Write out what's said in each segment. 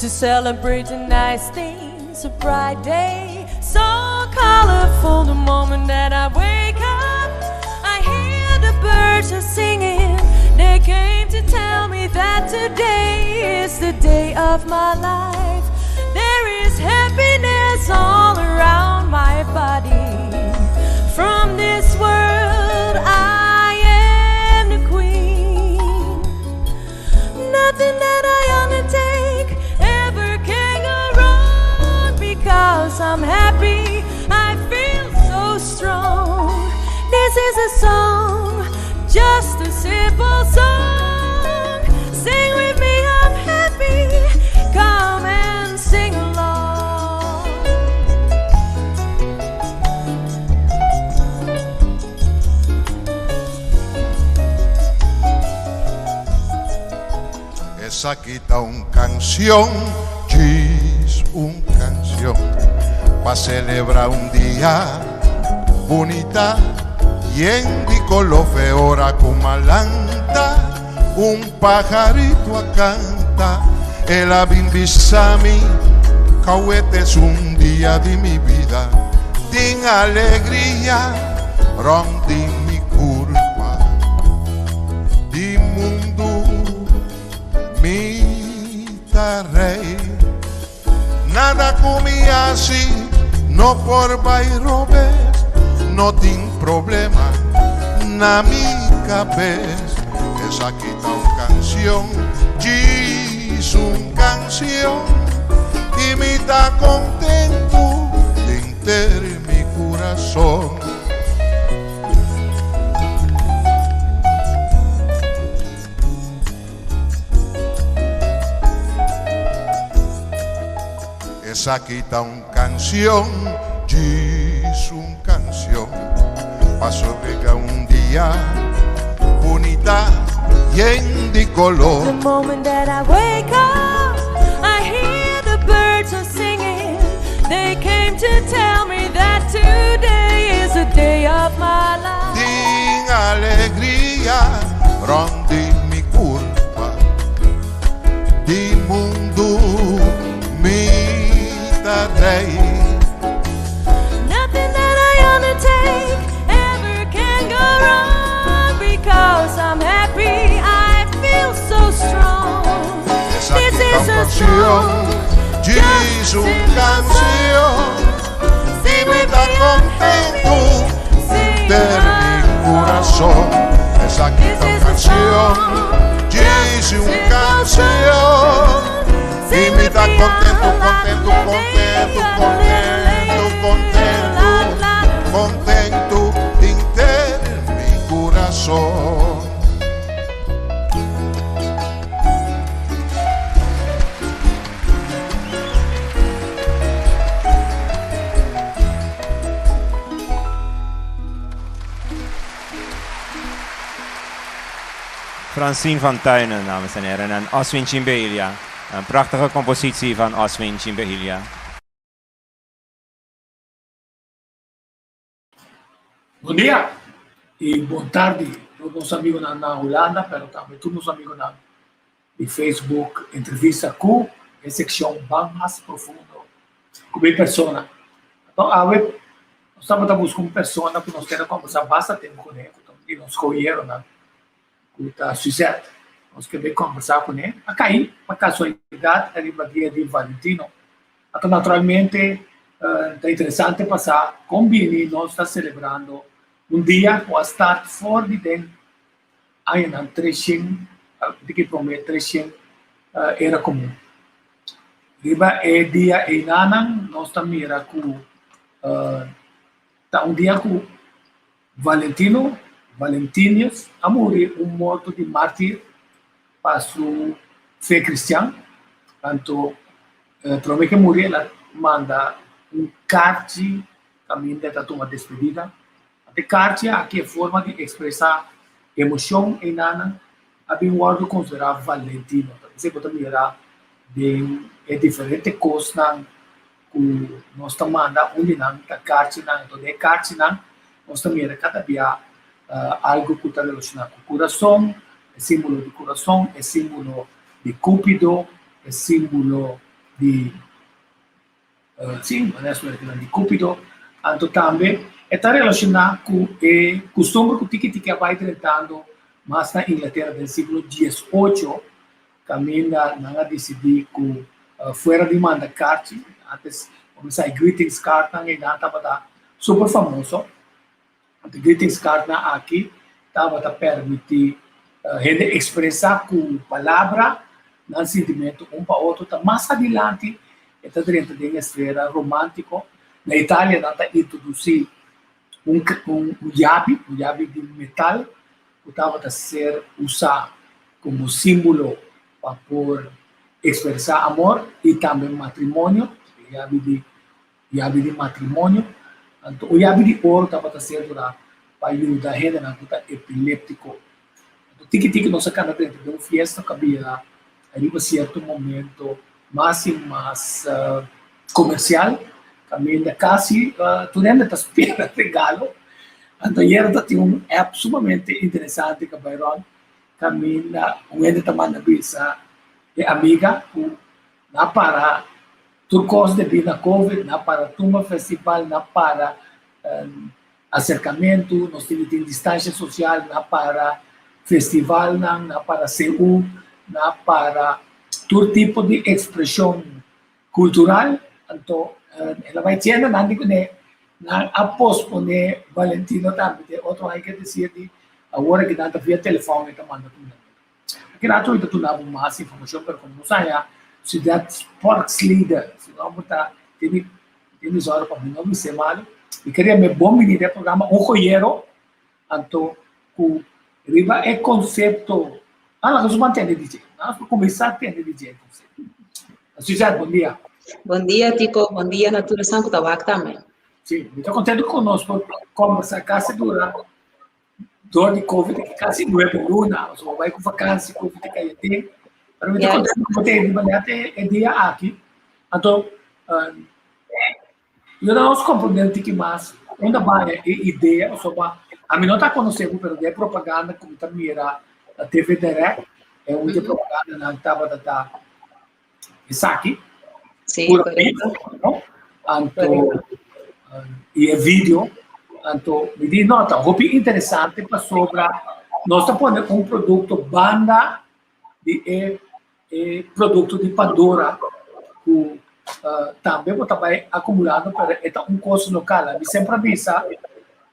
To celebrate the nice things, a bright day, so colorful. The moment that I wake up, I hear the birds are singing. They came to tell me that today is the day of my life. There is happiness all around my body. From this world, I am the queen. Nothing that I undertake ever can go wrong because I'm happy. I feel so strong. This is a song, just a simple song. Sing with me, I'm happy. Come and sing along. Esaki ta un canción, djis un canción, pa celebra un dia bunita, yen di color fe ora cu malanta, un pajarito a canta, el a bin bisa mi, Cauete es un dia di mi bida, tin alegria rond di mi curpa, di mundu mi ta rey. Nada cu mi haci no por bay robes, no tin problema na mi cabes. Esaki ta un cancion, djis un cancion, y mi ta contento denter mi curason. Esaki ta un canción, djis un canción, pa sobrega un dia bunita yen di color. The moment that I wake up, I hear the birds are singing. They came to tell me that today is the day of my life. Tin alegria rond di mi curpa, di mundu mi ta rey. Nothing that I undertake ever can go wrong because I'm happy. I feel so strong. Esaki This ta is un a canción, song, djis just un simple canción, song. y Sing mi with ta me, I'm contento happy. Sing denter mi curason. along. Esaki This ta un is a canción, song, djis just a un simple canción, song. y Sing mi with ta me, contento, I'm contento, contento, contento, contento, contento denter mi curason. Francine van Tuinen, dames en heren, en Oswin Chimbelia. Een prachtige compositie van Oswin Chimbelia. Bon dia y bon tardi tur nos amigonan na Hulanda pero tambe tur nos amigonan di Facebook Entrevista cu e seccion Ban Mas Profundo cu mi persona. Anto awe nos tabata busca un persona cu nos kere combersa basta tempo cune cu ta un di nos coyeronan cu ta Suzette. Nos ke bay combersa cune. A cay pa casualidad ariba dia di Valentino. Anto naturalmente ta interesante pa sa con bini nos ta celebrando un dia cu a start for di den añanan treshen, di ki prome treshen era comun. Riba e dia einanan nos ta mira cu ta un dia cu Valentino, Valentinius, a muri un morto di mártir pa su fe cristian. Anto, prome ke muri el a manda un karchi kaminda e ta tuma despedida. Anto e karchi aki e forma di ekspresá emocion einanan a bin wòrdu konsiderá Valentino. Ta p'esei bo ta mira den e diferente kosnan ku nos ta manda un di nan ta karchinan. Enton den e karchinan nos ta mira kada bia algu ku ta relashoná ku kurason, e símbolo di kurason, e símbolo di Kupido, e símbolo. di sí, manera suertenan di Cupido, anto tambe e ta relashoná ku e kustumber ku tiki tiki a bai drentando mas na Inglatera den siglo diesocho, kaminda nan a disidí ku fuera di manda karchi, antes bo mester sa e greetings cardnan einan tabata super famoso. Anto greetings cardnan aki tabata permití hende ekspresá ku palabra nan sintimentu un pa otro. Ta mas adilanti e ta drenta den esfera romántiko. Na Italia nan ta introdusí un un yabi, un yabi di metal ku tabata ser usá komo símbolo pa por ekspresá amor i tambe matrimonio, e yabi di Yabi di matrimonio. Anto un yabi di oro tabata ser durá pa yuda hendenan ku ta epiléptiko. Anto tiki tiki nos a kanda drenta den un fiesta ku a bira riba sierto momento mas i mas komersial, kaminda kasi tur hende ta spera regalo. Anto ayera ta tin un app sumamente interesante ku a bai rònt kaminda un hende ta manda bisa e amiga ku na para Tur kos debí na Covid, na para tumba festival, na para aserkamentu, nos tin di tin distansha sosial, na para festivalnan, na para CU, na para tur tipo di ekspreshon kultural. Anto el a bai tienda, nan di kuné nan a posponé Valentino tambe te otro aña, ke desir di awor aki nan ta via telefòn e ta manda ku nan. Aki rato mi ta duna bo mas informacion, pero como nos haya Ciudad Sportsleden, su nomber ta tene tene zorg pa mi no bis'é malo. Mi queria me bon bini den e programa Un Joyero, anto cu riba e concepto, ah laga nos mantene di dje, nos por cuminsa tende di dje e concepto. Suzette, bon dia. Bon dia Tico, bon dia na tur esnan cu ta wak tambe. Si, mi ta contento cu nos por combersa casi dura Dor di Covid ki kasi nuebe luna, pasobra bo bai ku vakansi, Covid a kai aden. Pero mi ta kontentu ku bo ta riba nèt e dia aki. Anto, yuda nos komprendé un tiki mas unda bai e idea, pasobra ami no ta konosé bo, pero den e propaganda ku mi ta mira na TV Direct, e un di e propagandanan tabata ta esaki. Sí, Pura correcto. video, no? Anto, y e video, anto mi di no, ta hopi interesante pasobra nos ta pone un producto banda di e, e producto di Pandora ku uh, tambe bo ta bai acumulando, pero e ta un cos local. Mi sempre a bisa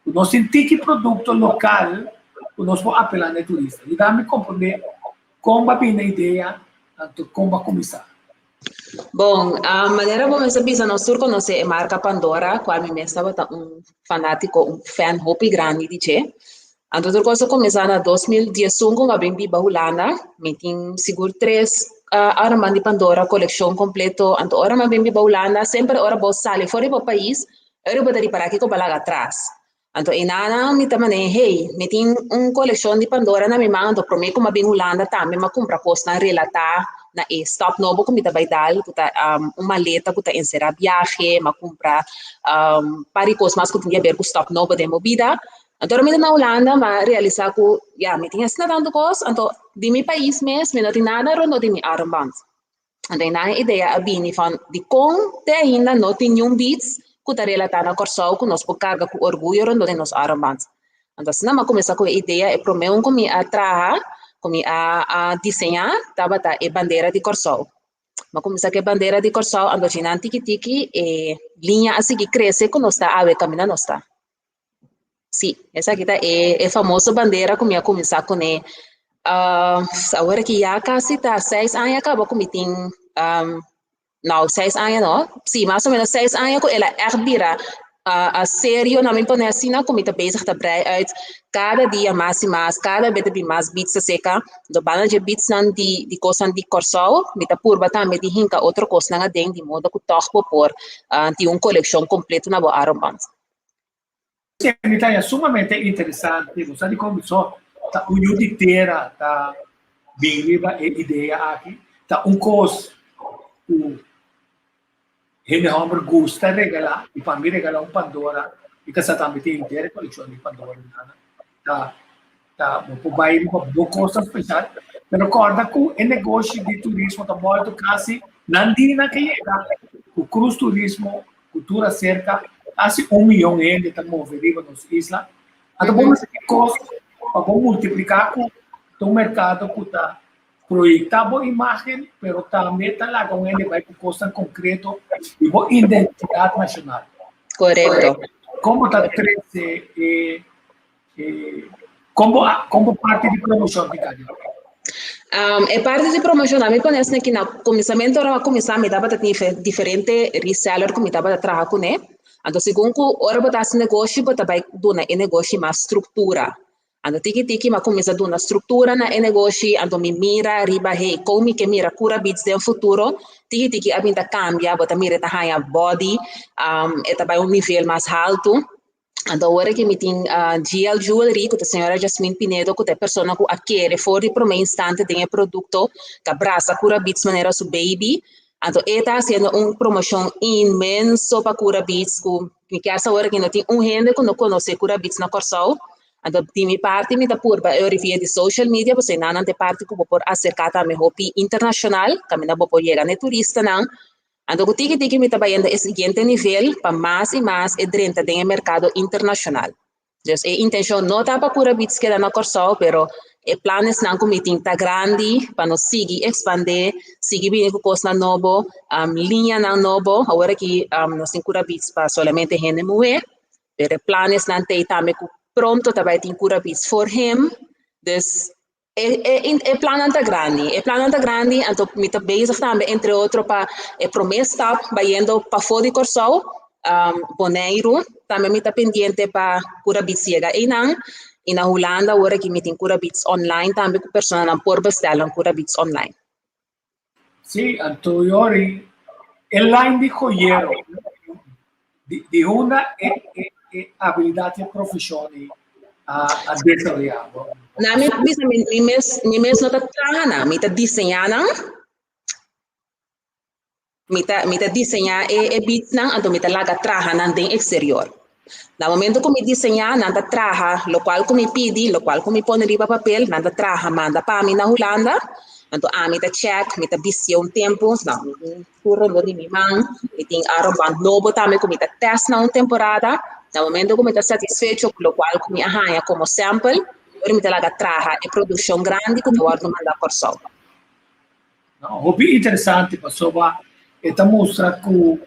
ku nos tin tiki producto local ku nos por apela na e turista. Yuda mi comprende Kon bo a bini na idea, anto kon bo a kuminsá? Bon, manera bo mes a bisa nos tur konosé e marka Pandora, kual mi mes tabata un fanátiko, un fan hopi grandi di dje. Anto tur kos a kuminsá na 2011 ku mi a bin biba Hulanda. Mi tin sigur tres armband di Pandora, kolekshon kompleto. Anto ora mi a bin biba Hulanda, semper ora bo sali for di bo pais, ora bo ta ripará kiko bo a laga atras. Anto e nana mi ta manera, hey, mi tin un kolekshon di Pandora na mi man, anto promé ku mi a bin Hulanda tambe mi a kumpra kosnan relatá na e stap nobo ku mi ta bai dal, ku ta un maleta ku ta enserá biahe, mi a kumpra par di kos mas ku tin di aber ku stap nobo den bo bida. Anto ora mi ta na Hulanda mi a realisá ku ya, mi tin asina tantu kos, anto di mi pais mes mi no tin nada rondó di mi armband. Anto einan e idea a bini van dikon te ainda no tin niun beats ku ta relatá na Kòrsou ku nos por karga ku orguyo rondó di nos armband. Anto asina mi a kuminsá ku e idea, e promé un ku mi a traha, ku mi a a diseñá tabata e bandera di Kòrsou. Mi a kuminsá ku e bandera di Kòrsou anto djinan tiki tiki e liña a sigui krese ku nos ta awe kaminda nos ta. Sí, esaki ta e e famoso bandera ku mi a kuminsá kuné. Awor aki ya kasi ta seis aña kaba ku mi tin, no seis aña no, sí mas o menos seis aña ku el a ègt bira serio na mi pone asina ku mi ta bezig ta brei uit kada dia mas i mas, kada bes ta bin mas bits aserka. Anto banda dje bitsnan di di kosnan di Kòrsou mi ta purba tambe di hinka otro kosnan aden di modo ku tòg bo por tin un kolekshon kompleto na bo armband. Mi ta haña sumamente interesante, bo sa dikon mi so ta un yu di tera ta bin riba e idea aki, ta un kos ku hende hòmber gusta regalá, i pa mi regalá un Pandora, mi kasá tambe tin henter e kolekshon di Pandora nana, ta ta bo por bai riba bo kosnan speshal, pero kòrda ku e negoshi di turismo ta bòltu kasi. Nan di nan ke yega ku Cruz Turismo, ku tur aserka kasi un miyon hende ta move riba nos isla. Anto bo mester tin kos pa bo multipliká ku ta un merkado ku ta proyektá bo imágen, pero tambe ta laga un hende bai ku kosnan konkreto di bo identidat nashonal. Korekto. Kon bo ta trese e e kon bo kon bo parti di promoshon di kadi? Um, e parti di promoshon, ami pone asina ki na kuminsamentu ora mi a kuminsá mi tabata tin diferente reseller ku mi tabata traha kuné. Anto segun ku ora bo ta hasi negoshi bo ta bai duna e negoshi mas struktura. Anto tiki tiki mi a kuminsá duna struktura na e negoshi, anto mi mira riba hey kon mi ke mira Cura Beats den futuro. Tiki tiki a bin ta kambia, bo ta mira e ta haña body, um, e ta bai un nivel mas haltu. Anto awor aki mi tin GL Jewelry ku ta señora Jasmine Pinedo ku ta e persona ku a kere for di promé instante den e produkto, ta brasa Cura Beats manera su baby. Anto e ta hasiendo un promoshon inmenso pa Cura Beats ku mi kier sa awor aki no tin un hende ku no konosé Cura Beats na Kòrsou. Anto di mi parti mi ta purba e ori via di social media pasobra einan ta e parti ku bo por aserká tambe hopi internashonal kaminda bo por yega na e turistanan. Anto ku tiki tiki mi ta bayendo e siguiente nivel pa mas i mas e drenta den e merkado internashonal. Dus e intenshon no ta pa Cura Beats keda na Kòrsou, pero e planesnan ku mi tin ta grandi pa nos sigui ekspandé, sigui bini ku kosnan nobo, liñanan nobo. Awor aki nos tin Cura Beats pa solamente hende muhé, pero e planesnan t'ei tambe ku pronto ta bai tin Cura Beats for him. Dus E, e, e plannan ta grandi, e plannan ta grandi, anto mi ta bezig tambe entre otro pa e promé stap bayendo pafó di Kòrsou, um, Boneiru, tambe mi ta pendiente pa Cura Beats yega einan, i na Hulanda awor aki mi tin Cura Beats online tambe ku personanan por bestèl nan Cura Beats online. Sí, anto Yori, e lijn di joyero, di, di unda e, e, e habilidad y e profesion ei a, a desaroyá? Na, mi bisa, mi, mi mes, mi mes no ta traha nan, mi ta diseñá nan. Mi ta, mi ta diseñá e, e beadsnan, anto mi ta laga traha nan den exterior. Na momento ku mi diseñá, nan ta traha lokual ku mi pidi, lokual ku mi pone riba papel, nan ta traha manda pa mi na Hulanda. Anto ami ta check, mi ta bistié un tempu, no, mi tin tur rondó di mi man, mi tin armband nobo tambe ku mi ta test na un temporada. Na momento ku mi ta satisfecho ku lokual ku mi a haña komo sample, ora mi ta laga traha e produkshon grandi ku ta wòrdu manda Kòrsou. No, hopi interesante pasobra e ta mustra ku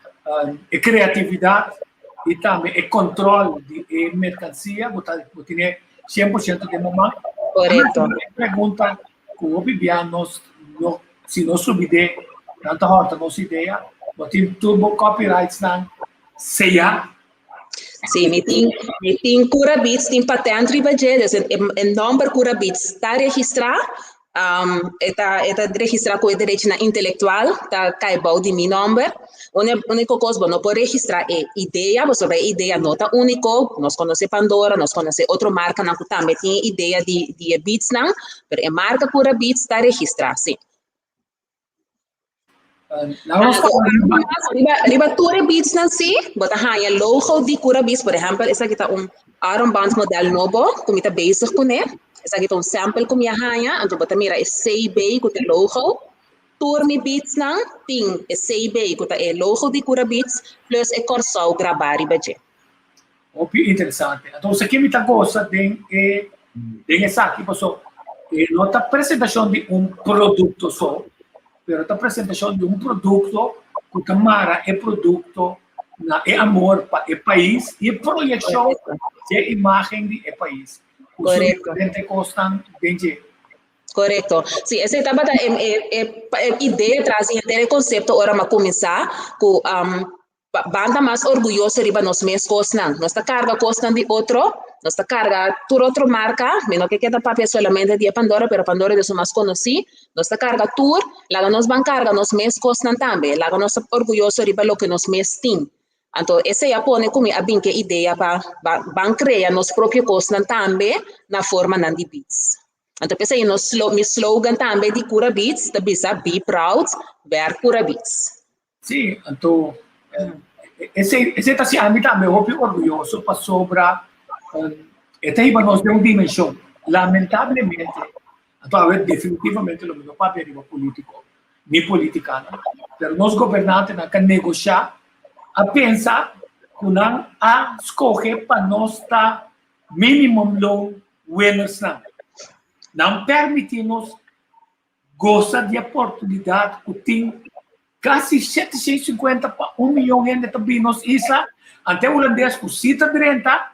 e kreatividat i tambe e kontrol di e merkansia bo ta bo tene 100% den bo man. Korekto. E pregunta ku hopi bia nos no si nos subi de nan ta hòrta nos idea, bo tin tur bo copyrightsnan seyá. Sí, mi tin, mi tin Cura Beats, tin patent riba dje, dus e, e nomber Cura Beats ta registrá, um, e ta, e ta registrá ku e derechonan intelektual, ta kai bou di mi nomber. Une, úniko kos, bo no por registrá e idea, pasobra e idea no ta úniko, nos konosé Pandora, nos konosé otro markanan ku tambe tin e idea di, di e beatsnan, pero e marka Cura Beats ta registrá, sí. Riba, riba tur e beadsnan sí, bo ta haña logo di Cura Beads. Por ehèmpel, esaki ta un armband modèl nobo ku mi ta bezig kuné. Esaki ta un sample ku mi a haña, anto bo ta mira e CB ku ta e logo. Tur mi beadsnan tin e CB ku ta e logo di Cura Beads plus e Kòrsou grabá riba dje. Hopi interesante. Anto esaki mi ta gosa den e den esaki paso e no ta presentacion di un producto so, pero ta presentacion di un producto cu ta mara e producto na e amor pa e pais y e proyeccion di e imagen di e pais. Cu su diferente cosnan den dje. Correcto. Sí, esei tabata e, e, e, e idea tras di henter e concepto ora m'a cuminsa cu um, Ban ta mas orguyoso riba nos mes kosnan. Nos ta karga kosnan di otro, nos ta karga tur otro marka, mi no ke keda papia solamente di e Pandora, pero Pandora ta esun mas konosí. Nos ta karga tur, laga nos ban karga nos mes kosnan tambe, laga nos ta orguyoso riba loke nos mes tin. Anto esei a pone ku mi a bin ku e idea pa ban krea nos propio kosnan tambe na formanan di beads. Anto p'esei nos mi slogan tambe di Cura Beads ta bisa Be proud, wear Cura Beads. Sí, anto esei esei ta hasi ami tambe hopi orguyoso pasobra e ta hiba nos den un dimenshon. Lamentablemente, anto awe definitivamente lo mi no papia riba politico. Ni politikanan, pero nos gobernantenan ka negoshá a pensa ku nan a skohe pa nos ta minimum loan winnersnan. Nan permití nos gosa di e oportunidat ku tin kasi 750 pa un miyon hende ta bin nos isla, ante hulandes ku si ta drenta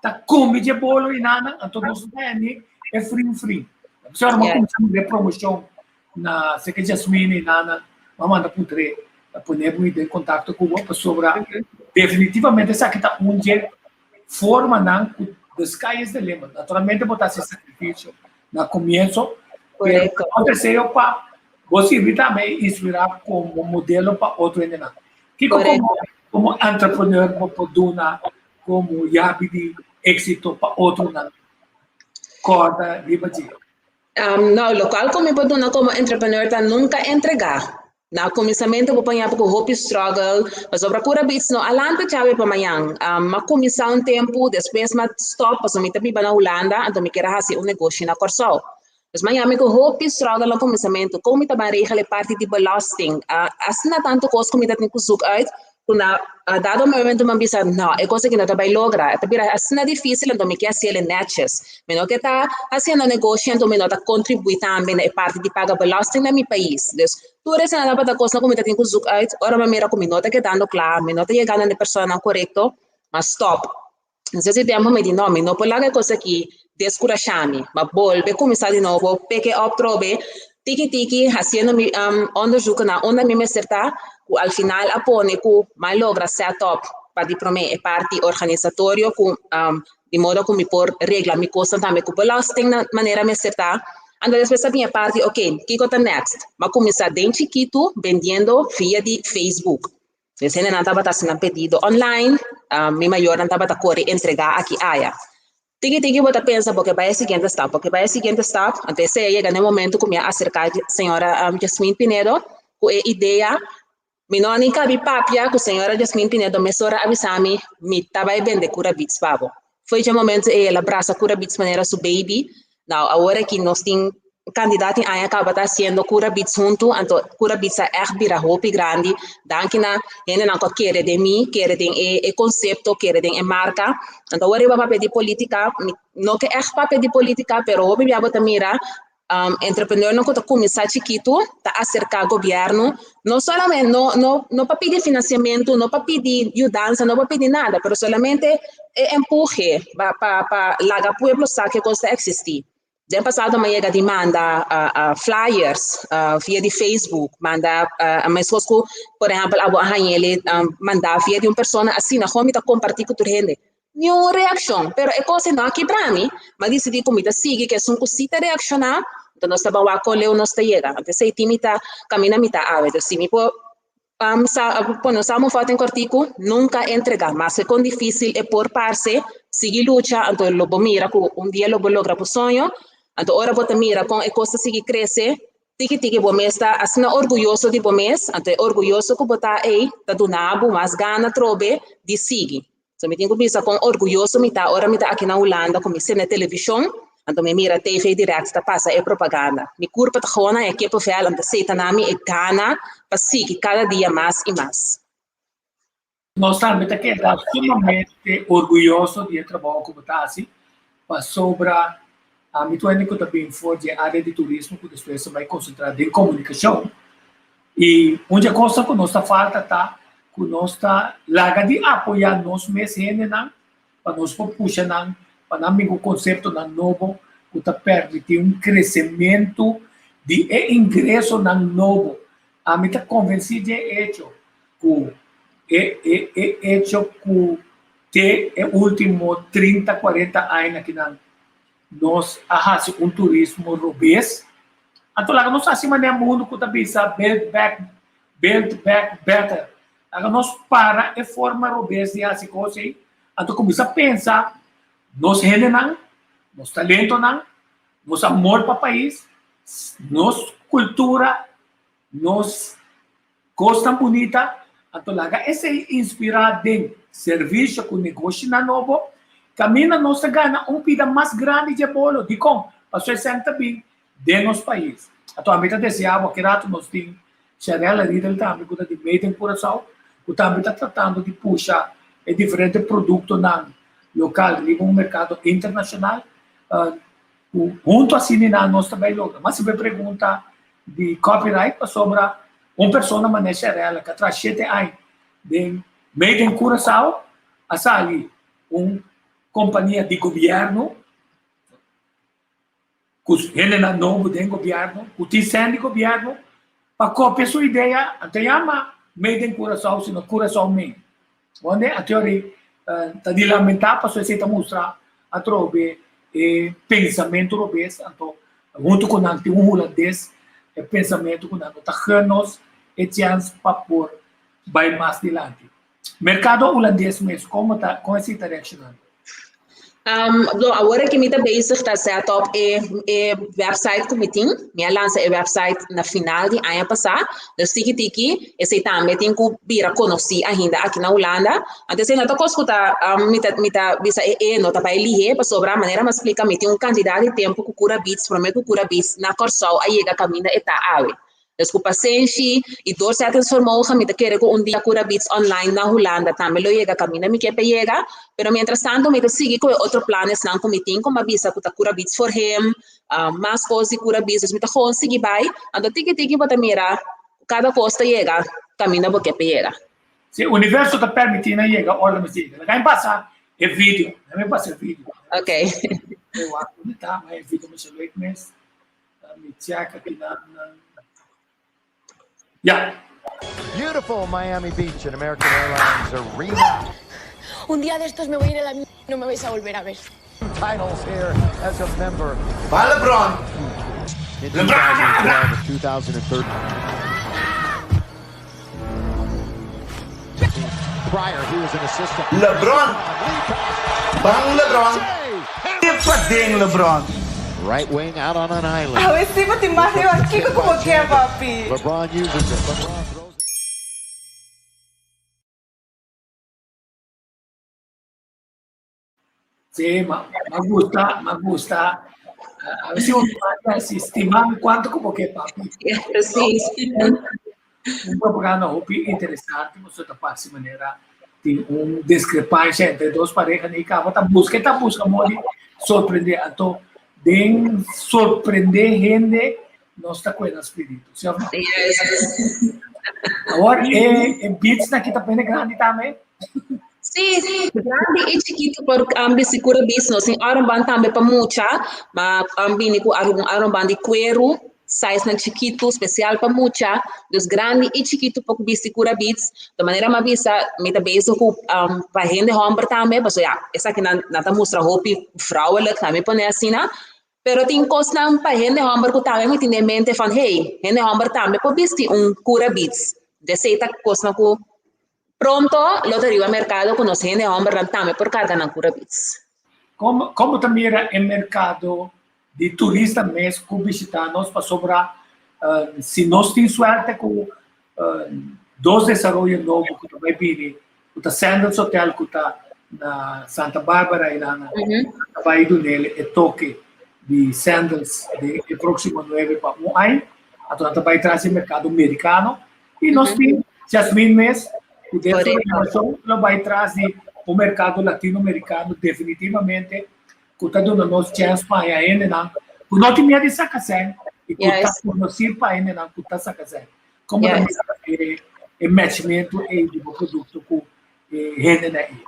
ta kome dje bolo i nana, anto nos no ta haña ni e frin frin. P'esei ora bo kuminsá mira e promoshon na seke Jasmine i nana, bo manda puntr'é pa pone bo den kontakto ku bo pasobra definitivamente esaki ta un dje formanan ku the sky is the limit. Naturalmente bo ta hasi sakrifisio na komienso, pero no deseo pa bo sirbi tambe i inspirá komo modelo pa otro hendenan. Kiko komo komo entrepreneur bo por duna komo yabi di éksito pa otronan kòrda riba dje? No, lokual ku mi por duna komo entrepreneur ta nunka entregá. Na kuminsamentu bo por ña ku hopi struggle, pasobra Cura Beach no a lanta djawe pa mañan. M'a kuminsá un tempu, despues m'a stòp pasobra mi ta biba na Hulanda, anto mi kier a hasi un negoshi na Kòrsou. Dus m'a ña mi ku hopi struggle na kuminsamentu, kon mi ta ban regel e parti di belasting. Asina tantu kos ku mi ta tin ku zoek uit, ku na dado momento mi a bisa, no, e kos aki no ta bai logra. E ta bira asina difísil, anto mi ke hasiel e netjes. Mi no ke ta hasiendo negoshi anto mi no ta kontribuí tambe na e parti di paga belasting na mi pais. Dus, tur esei tabata kosnan ku mi ta tin ku zoek uit. Ora mi a mira ku mi no ta kedando kla, mi no ta yegando na e personanan korekto, m'a stòp. Entonces ese tempo mi di no, mi no por laga e kos aki deskurashá mi. M'a bolbe kuminsá di nobo, pick it up trobe, tiki tiki, hasiendo mi onderzoeken unda mi mester ta, ku al final a pone ku m'a logra set up pa di promé e parti organisatorio ku di modo ku mi por regla mi kosnan tambe ku belasting na manera mester ta. Anto despues a bin e parti, ok, kiko ta next? M'a kuminsá den chikitu bendiendo via di Facebook. Des hendenan tabata hasi nan pedido online, mi mayornan tabata kore entregá aki aya. Tiki tiki bo ta pensa bo ke bai e siguiente stap, bo ke bai e siguiente stap, anto esei a yega na e momento ku mi a aserká señora Jasmine Pinedo ku e idea. Mi no a ni kabi papia ku señora Jasmine Pinedo mesora a bisa mi, mi ta bai bende Cura Beats pa bo. Foi dje momento ei el a brasa Cura Beats manera su baby. Nou, awor aki nos tin kandidat tin aña kaba ta hasiendo Cura Beats huntu, anto Cura Beats a ègt bira hopi grandi danki na hendenan ku a kere den mi, kere den e e konsepto, kere den e marka. Anto awor riba papia di politika, mi no ke ègt papia di politika, pero hopi bia bo ta mira entrepreneurnan ku ta kuminsá chikitu ta aserká gobièrnu, no solamente no no no pa pidi finansiamentu, no pa pidi yudansa, no pa pidi nada, pero solamente e empuje pa pa pa laga pueblo sa ke kos ta eksistí. Den pasado mi a yega di manda flyers via di Facebook, manda meskos ku por ehèmpel abo a haña el manda via di un persona asina, kon mi ta kompartí ku tur hende. Niun reakshon, pero e kos ei no a kibra mi, mi a disidí ku mi ta sigui ku esun ku sí ta reakshoná, anto nos ta ban wak kon leu nos ta yega. Anto esei tin mi ta kaminda mi ta awe. Entonces si mi por sa pone un samenvatting kòrtiku, nunka entregá, maske kon difísil e por parse, sigui lucha, anto lo bo mira ku un dia lo bo logra bo soño. Anto ora bo ta mira kon e kos ta sigui krese, tiki tiki bo mes ta asina orguyoso di bo mes, anto e orguyoso ku bo ta ei ta duna bo mas gana atrobe di sigui. So mi tin ku bisa kon orguyoso mi ta ora mi ta aki na Hulanda ku mi sende televishon, anto mi mira TV Direct ta pasa e propaganda. Mi kurpa ta gewoon na e kippenvel, anto esei ta na mi e gana pa sigui kada dia mas i mas. Nos tambe ta keda sumamente orguyoso di e trabou ku bo ta hasi, pasobra ami tur hende ku ta bin for di e área di turismo ku despues a bai konsentrá den komunikashon, I un dje kosnan ku nos ta falta ta ku nos ta laga di apoyá nos mes hendenan pa nos por pusha nan pa nan bin ku konseptonan nobo ku ta permití un kresementu di e ingresonan nobo. Ami ta konvensí dje echo ku e e e echo ku te e último trinta, kuarenta aña akinan nos a hasi un turismo robes. Anto laga nos hasi manera mundu ku ta bisa build back, build back better. Laga nos para e forma robes di hasi kos ei. Anto kuminsá pensa nos hendenan, nos talentonan, nos amor pa pais, nos kultura, nos kosnan bunita. Anto laga esei inspirá den servisio ku negoshinan nobo. Kaminda nos ta gana un pida mas grandi dje bolo. Dikon? Pasobra esei ta bin den nos pais. Anto ami ta deseá bo ki rato nos tin. Sharella Riedel tambe ku ta di Made in Curaçao ku tambe ta tratando di pusha e diferente produktonan lokal riba un merkado internashonal. Ku huntu asina nan nos ta bai logra. Mas si bo e pregunta di copyright pasobra un persona manera Sharella ku a traha shete aña den Made in Curaçao a sali un kompania di gobièrnu ku hendenan nobo den gobièrnu ku tin sèn di gobièrnu pa kopia su idea anto yama Made in Curaçao sino Curaçao Made. Wande a teori ta di lamentá pasobra esei ta mustra atrobe e pensamentu robes anto huntu ku nan tin un hulandes e pensamentu ku nan no ta gun nos e chèns pa por bai mas dilanti. Merkado hulandes mes komo ta kon esei ta reakshonando? Um, lo, awor ku mi ta bezig ta set up e, e website ku mi tin. Mi a lansa e website na final di aña pasá. Dus tiki tiki, esei tambe tin ku bira konosí ainda aki na Hulanda. Anto esei no ta kos ku ta, um, mi ta, mi ta bisa e e no ta bai lihé, pasobra manera mi a splika mi tin un kantidat di tempu ku Cura Beats, promé ku Cura Beats na Kòrsou a yega kaminda e ta awe. Dus ku pasenshi i doorzettingsvermogen mi ta kere ku un dia Cura Beats online na Hulanda tambe lo yega kaminda mi ke pa yega. Pero mientras tanto mi ta sigui ku e otro planesnan ku mi tin ku mi a bisa ku ta Cura Beats for him, mas kos di Cura Beats. Dus mi ta gewoon sigui bai. Anto tiki tiki bo ta mira ku kada kos ta yega kaminda bo ke pa yega. Si universo ta permití nan yega ora mi sigui. Laga mi pasa e video. Laga mi pasa e video. Ok. Mi wak unda ta, ma e video masha leuk mes. Mi check aki nan. Ya. Beautiful Miami Beach and American Airlines Arena. Un día de estos me voy a ir a la mierda y no me vais a volver a ver. Titles here as a member. Va LeBron. In 2012 and 2013. Prior, he was an assistant. LeBron. Ban LeBron. Epa den LeBron. Right wing out on an island. Awe si bo tin mas riba kiko ku bo ke, papi. LeBron uses it. LeBron throws it. Sí, ma, ma gusta, ma gusta. A ver si un si estimami cuanto como que papi. Precies. Un propaganda hopi interesante, mo ta pasi manera tin un discrepancia entre dos pareja ni cabo ta busca ta busca modi sorprende anto den sorprende hende nos ta cuena espíritu, ¿sí o no? Yes. Awor e e beats na kita pene grandi tambe. Sí, grandi i chikitu por um, bisti kura bis. Nos tin armband tambe pa mucha, ma um, bini ku algun armband di kueru, size nan chikitu, spesial pa mucha. Dus grandi i chikitu por bisti kura bits. De manera mi a bisa, mi ta bezig ku um, pa hende hòmber tambe, pasobra ya, esaki nan, nan ta mustra hopi vrouwelijk, laat mi pone asina. Pero tin kosnan pa hende hòmber ku tambe mi tin den mente van, hey, hende hòmber tambe por bisti un kura bits. Desei ta kosnan ku Pronto lo ta riba merkado ku nos hende hòmbernan tambe por karga nan kura bits. Kon kon bo ta mira e merkado di turista mes ku bishitá nos? Pasobra si nos tin suerte ku dos desaroyo nobo ku ta bai bini, ku ta Sandals Hotel ku ta na Santa Barbara i nan ta bai dun'el e toke di Sandals den e próksimo nuebe pa un aña, anto nan ta bai tras di e merkado merikano. I nos tin Jasmine mes, ku den su renovacion lo bai tras di un merkado latinoamerikano definitivamente ku ta duna nos chèns pa haña hendenan ku no tin miedu di saka sèn i ku ta konosí pa hendenan ku ta saka sèn. Komo ta mira e matchmentu ei di bo produkto ku e hendenan ei?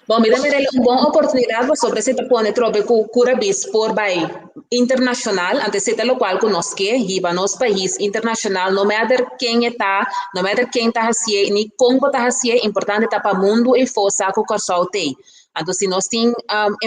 Bon, mi ta mira el un bon oportunidat pasobra esei ta pone trobe ku Curabis por bai internashonal, anto esei ta lokual ku nos ke, hiba nos pais internashonal, no matter ken e ta, no matter ken ta hasié ni kon bo ta hasié, importante ta pa mundu efo sa ku Kòrsou t'ei. Anto si nos tin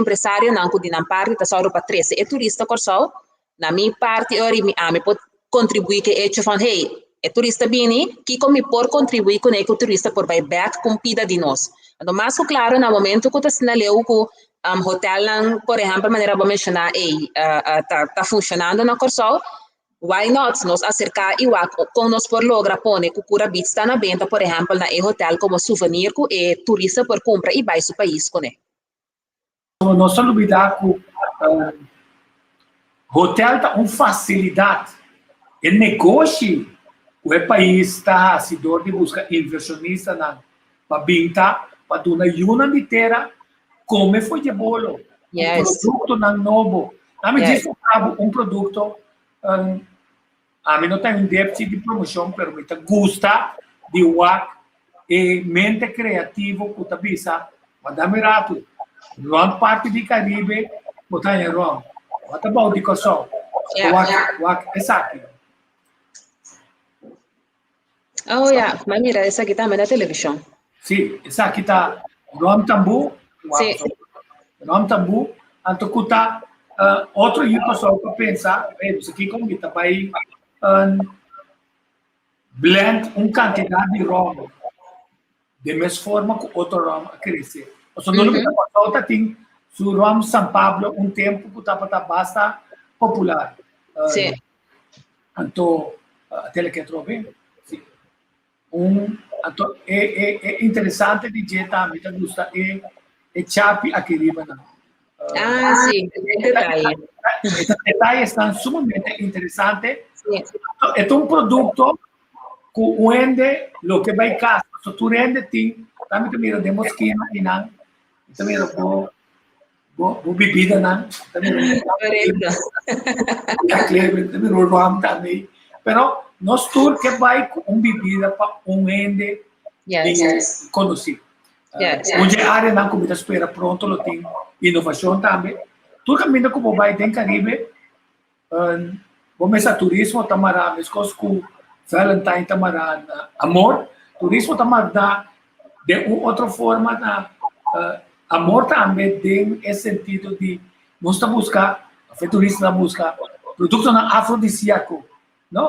empresarionan ku di nan parti ta sòru pa trese e turista Kòrsou, Na mi parti ora mi ami por kontribuí ku e echo van hey, e turista bini, kiko mi por kontribuí kuné ku turista por bai bèk ku un pida di nos. Anto mas ku klaro na momento ku ta asina leu ku hotelnan por ehèmpel manera bo a menshoná ei ta ta funshonando na Kòrsou, why not nos aserká i wak kon nos por logra pone ku Cura Beach ta na benta por ehèmpel na e hotel komo souvenir ku e turista por kumpra i bai su pais kuné. Nos ta lubida ku hotel ta un fasilidat. E negoshi ku e pais ta hasi dor di buska invershonistanan pa bin ta pa duna yunan di tera kome for dje bolo ku produktonan nobo. Ami djis ta bo un produkto, ami no ta un depchi di promoshon pero mi ta gusta di wak e mente kreativo ku ta bisa Madame ratu, rònt parti di Karibe bo ta haña ròm, what about di Kòrsou? Wak wak esaki. Oh ya, m'a mira esaki tambe na televishon. Sí, esaki ta ròm tambú, Sí. Ròm tambú, anto ku ta otro yu Kòrsou ta pensa, hey, bo sa kiko mi ta bai blend un kantidat di ròm Den mes forma ku otro rom a krese. Pasobra no lo mira Kòrsou ta tin su rom San Pablo un tempu ku tabata basta popular. Sí. Anto tele ke atrobe. Sí. Un anto e e e interesante di dje ta mi ta gusta e e chapi aki riba nan. Ah, sí, e detaye. E detayesnan sumamente interesante. Sí. E ta un produkto Ku un hende loke bai kas, pasobra tur hende tin, ta mi ta mira den bo skina einan, mi ta mira bo bo bo bibidanan, mi ta mira Korekto. Ya Clever, mi ta mira bo rum tambe. Pero nos tur ke bai ku un bibida pa un hende Yes. konosí. Yes. Un dje areanan ku mi ta spera pronto lo tin inovashon tambe. Tur kaminda ku bo bai den Karibe, Bo mesa turismo ta mará meskos ku Valentine ta mará na amor, turismo ta mará den un otro forma na amor tambe den e sentido di nos ta buska, òf e turista ta buska produktonan afrodisiako, no?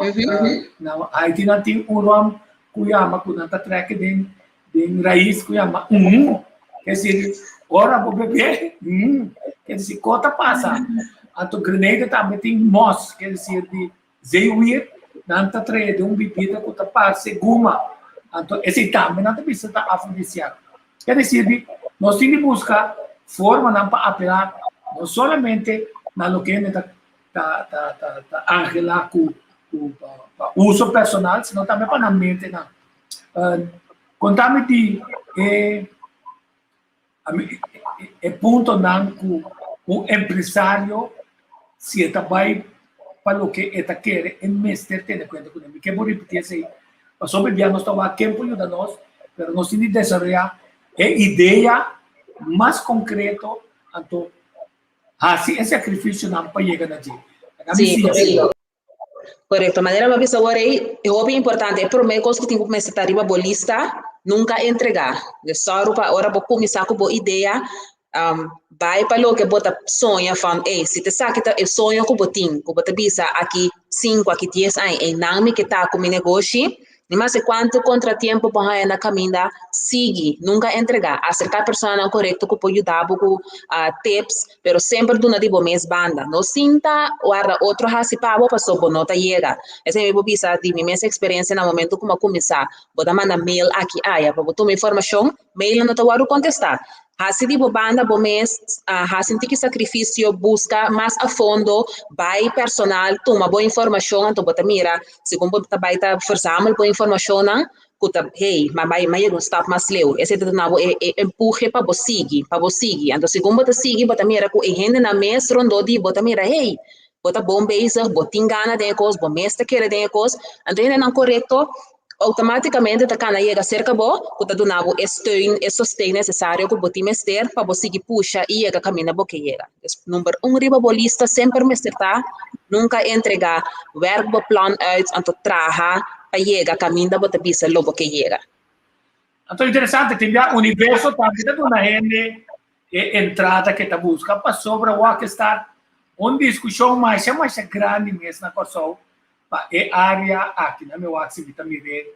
Na Haiti nan tin un ròm ku yama ku nan ta trèk den den rais ku yama umu. Ke decir, ora bo bebe, mm, ke decir, ko ta pasa. Anto Grenada tambe tin mos, ke decir, di zeewier, nan ta trae den un bibida ku ta parse guma. Anto esei tambe nan ta bisa ta afrodisiak. Ke decir di, nos tin di buska formanan pa apelá no solamente na loke hende ta ta ta ta ta angelá ku ku pa pa uso personal, sino tambe pa nan mentenan. Kontami di e e puntonan ku un empresario si e ta bai pa loke e ta kere e mester tene kuenta kuné. Mi ke por ripití esei pasobra bia nos ta wak ken por yuda nos pero nos tin di desaroyá e idea mas konkreto anto hasi e sakrifisionan pa yega na dje. Sí, korekto. Korekto. Manera mi a bisa awor ei, e hopi importante, e promé kos ku tin ku mester ta riba bo lista, nunka entregá. De sòru pa ora bo kuminsá ku bo idea, bai pa loke bo ta soña van, ey, si t'esaki ta e soño ku bo tin, ku bo ta bisa aki sinku, aki dies aña, einan mi ke ta ku mi negoshi, Ni maske kuantu kontratiempo bo haña na kaminda, sigui, nunka entregá. Aserká personanan korekto ku por yuda bo ku tips, pero semper duna di bo mes banda. No sinta warda otro hasi pa bo pasobra bo no ta yega. Esei mi por bisa di mi mes eksperensia na momentu ku mi a kuminsá. Bo ta manda mail aki aya pa bo tuma informashon, mailnan no ta wòrdu kontestá. Hasi di bo banda bo mes, hasi un tiki sakrifisio, buska mas a fondo, bai personal, tuma bo informashon, anto bo ta mira segun bo ta bai ta verzamel bo informashonnan ku ta hey, m'a bai, m'a yega un stap mas leu. Esei ta duna bo e e empuje pa bo sigui, pa bo sigui. Anto segun bo ta sigui bo ta mira ku e hendenan mes rondó di bo ta mira hey, bo ta bon bezig, bo tin gana den e kos, bo mes ta kere den e kos, anto hendenan korekto Outomátikamente ta kana yega serka bo ku ta duna bo e steun, e sosten nesesario ku bo tin mester pa bo sigui pusha i yega kaminda bo ke yega. Dus number un riba bo lista semper mester ta, nunka entregá, wèrk bo plan uit anto traha pa yega kaminda bo ta bisa lo bo ke yega. Anto interesante, tin bia universo tambe ta duna hende e entrada ke ta buska pasobra wak esta un diskushon masha masha grandi mes na Kòrsou Pa e área aki nan mi wak si mi ta mir'é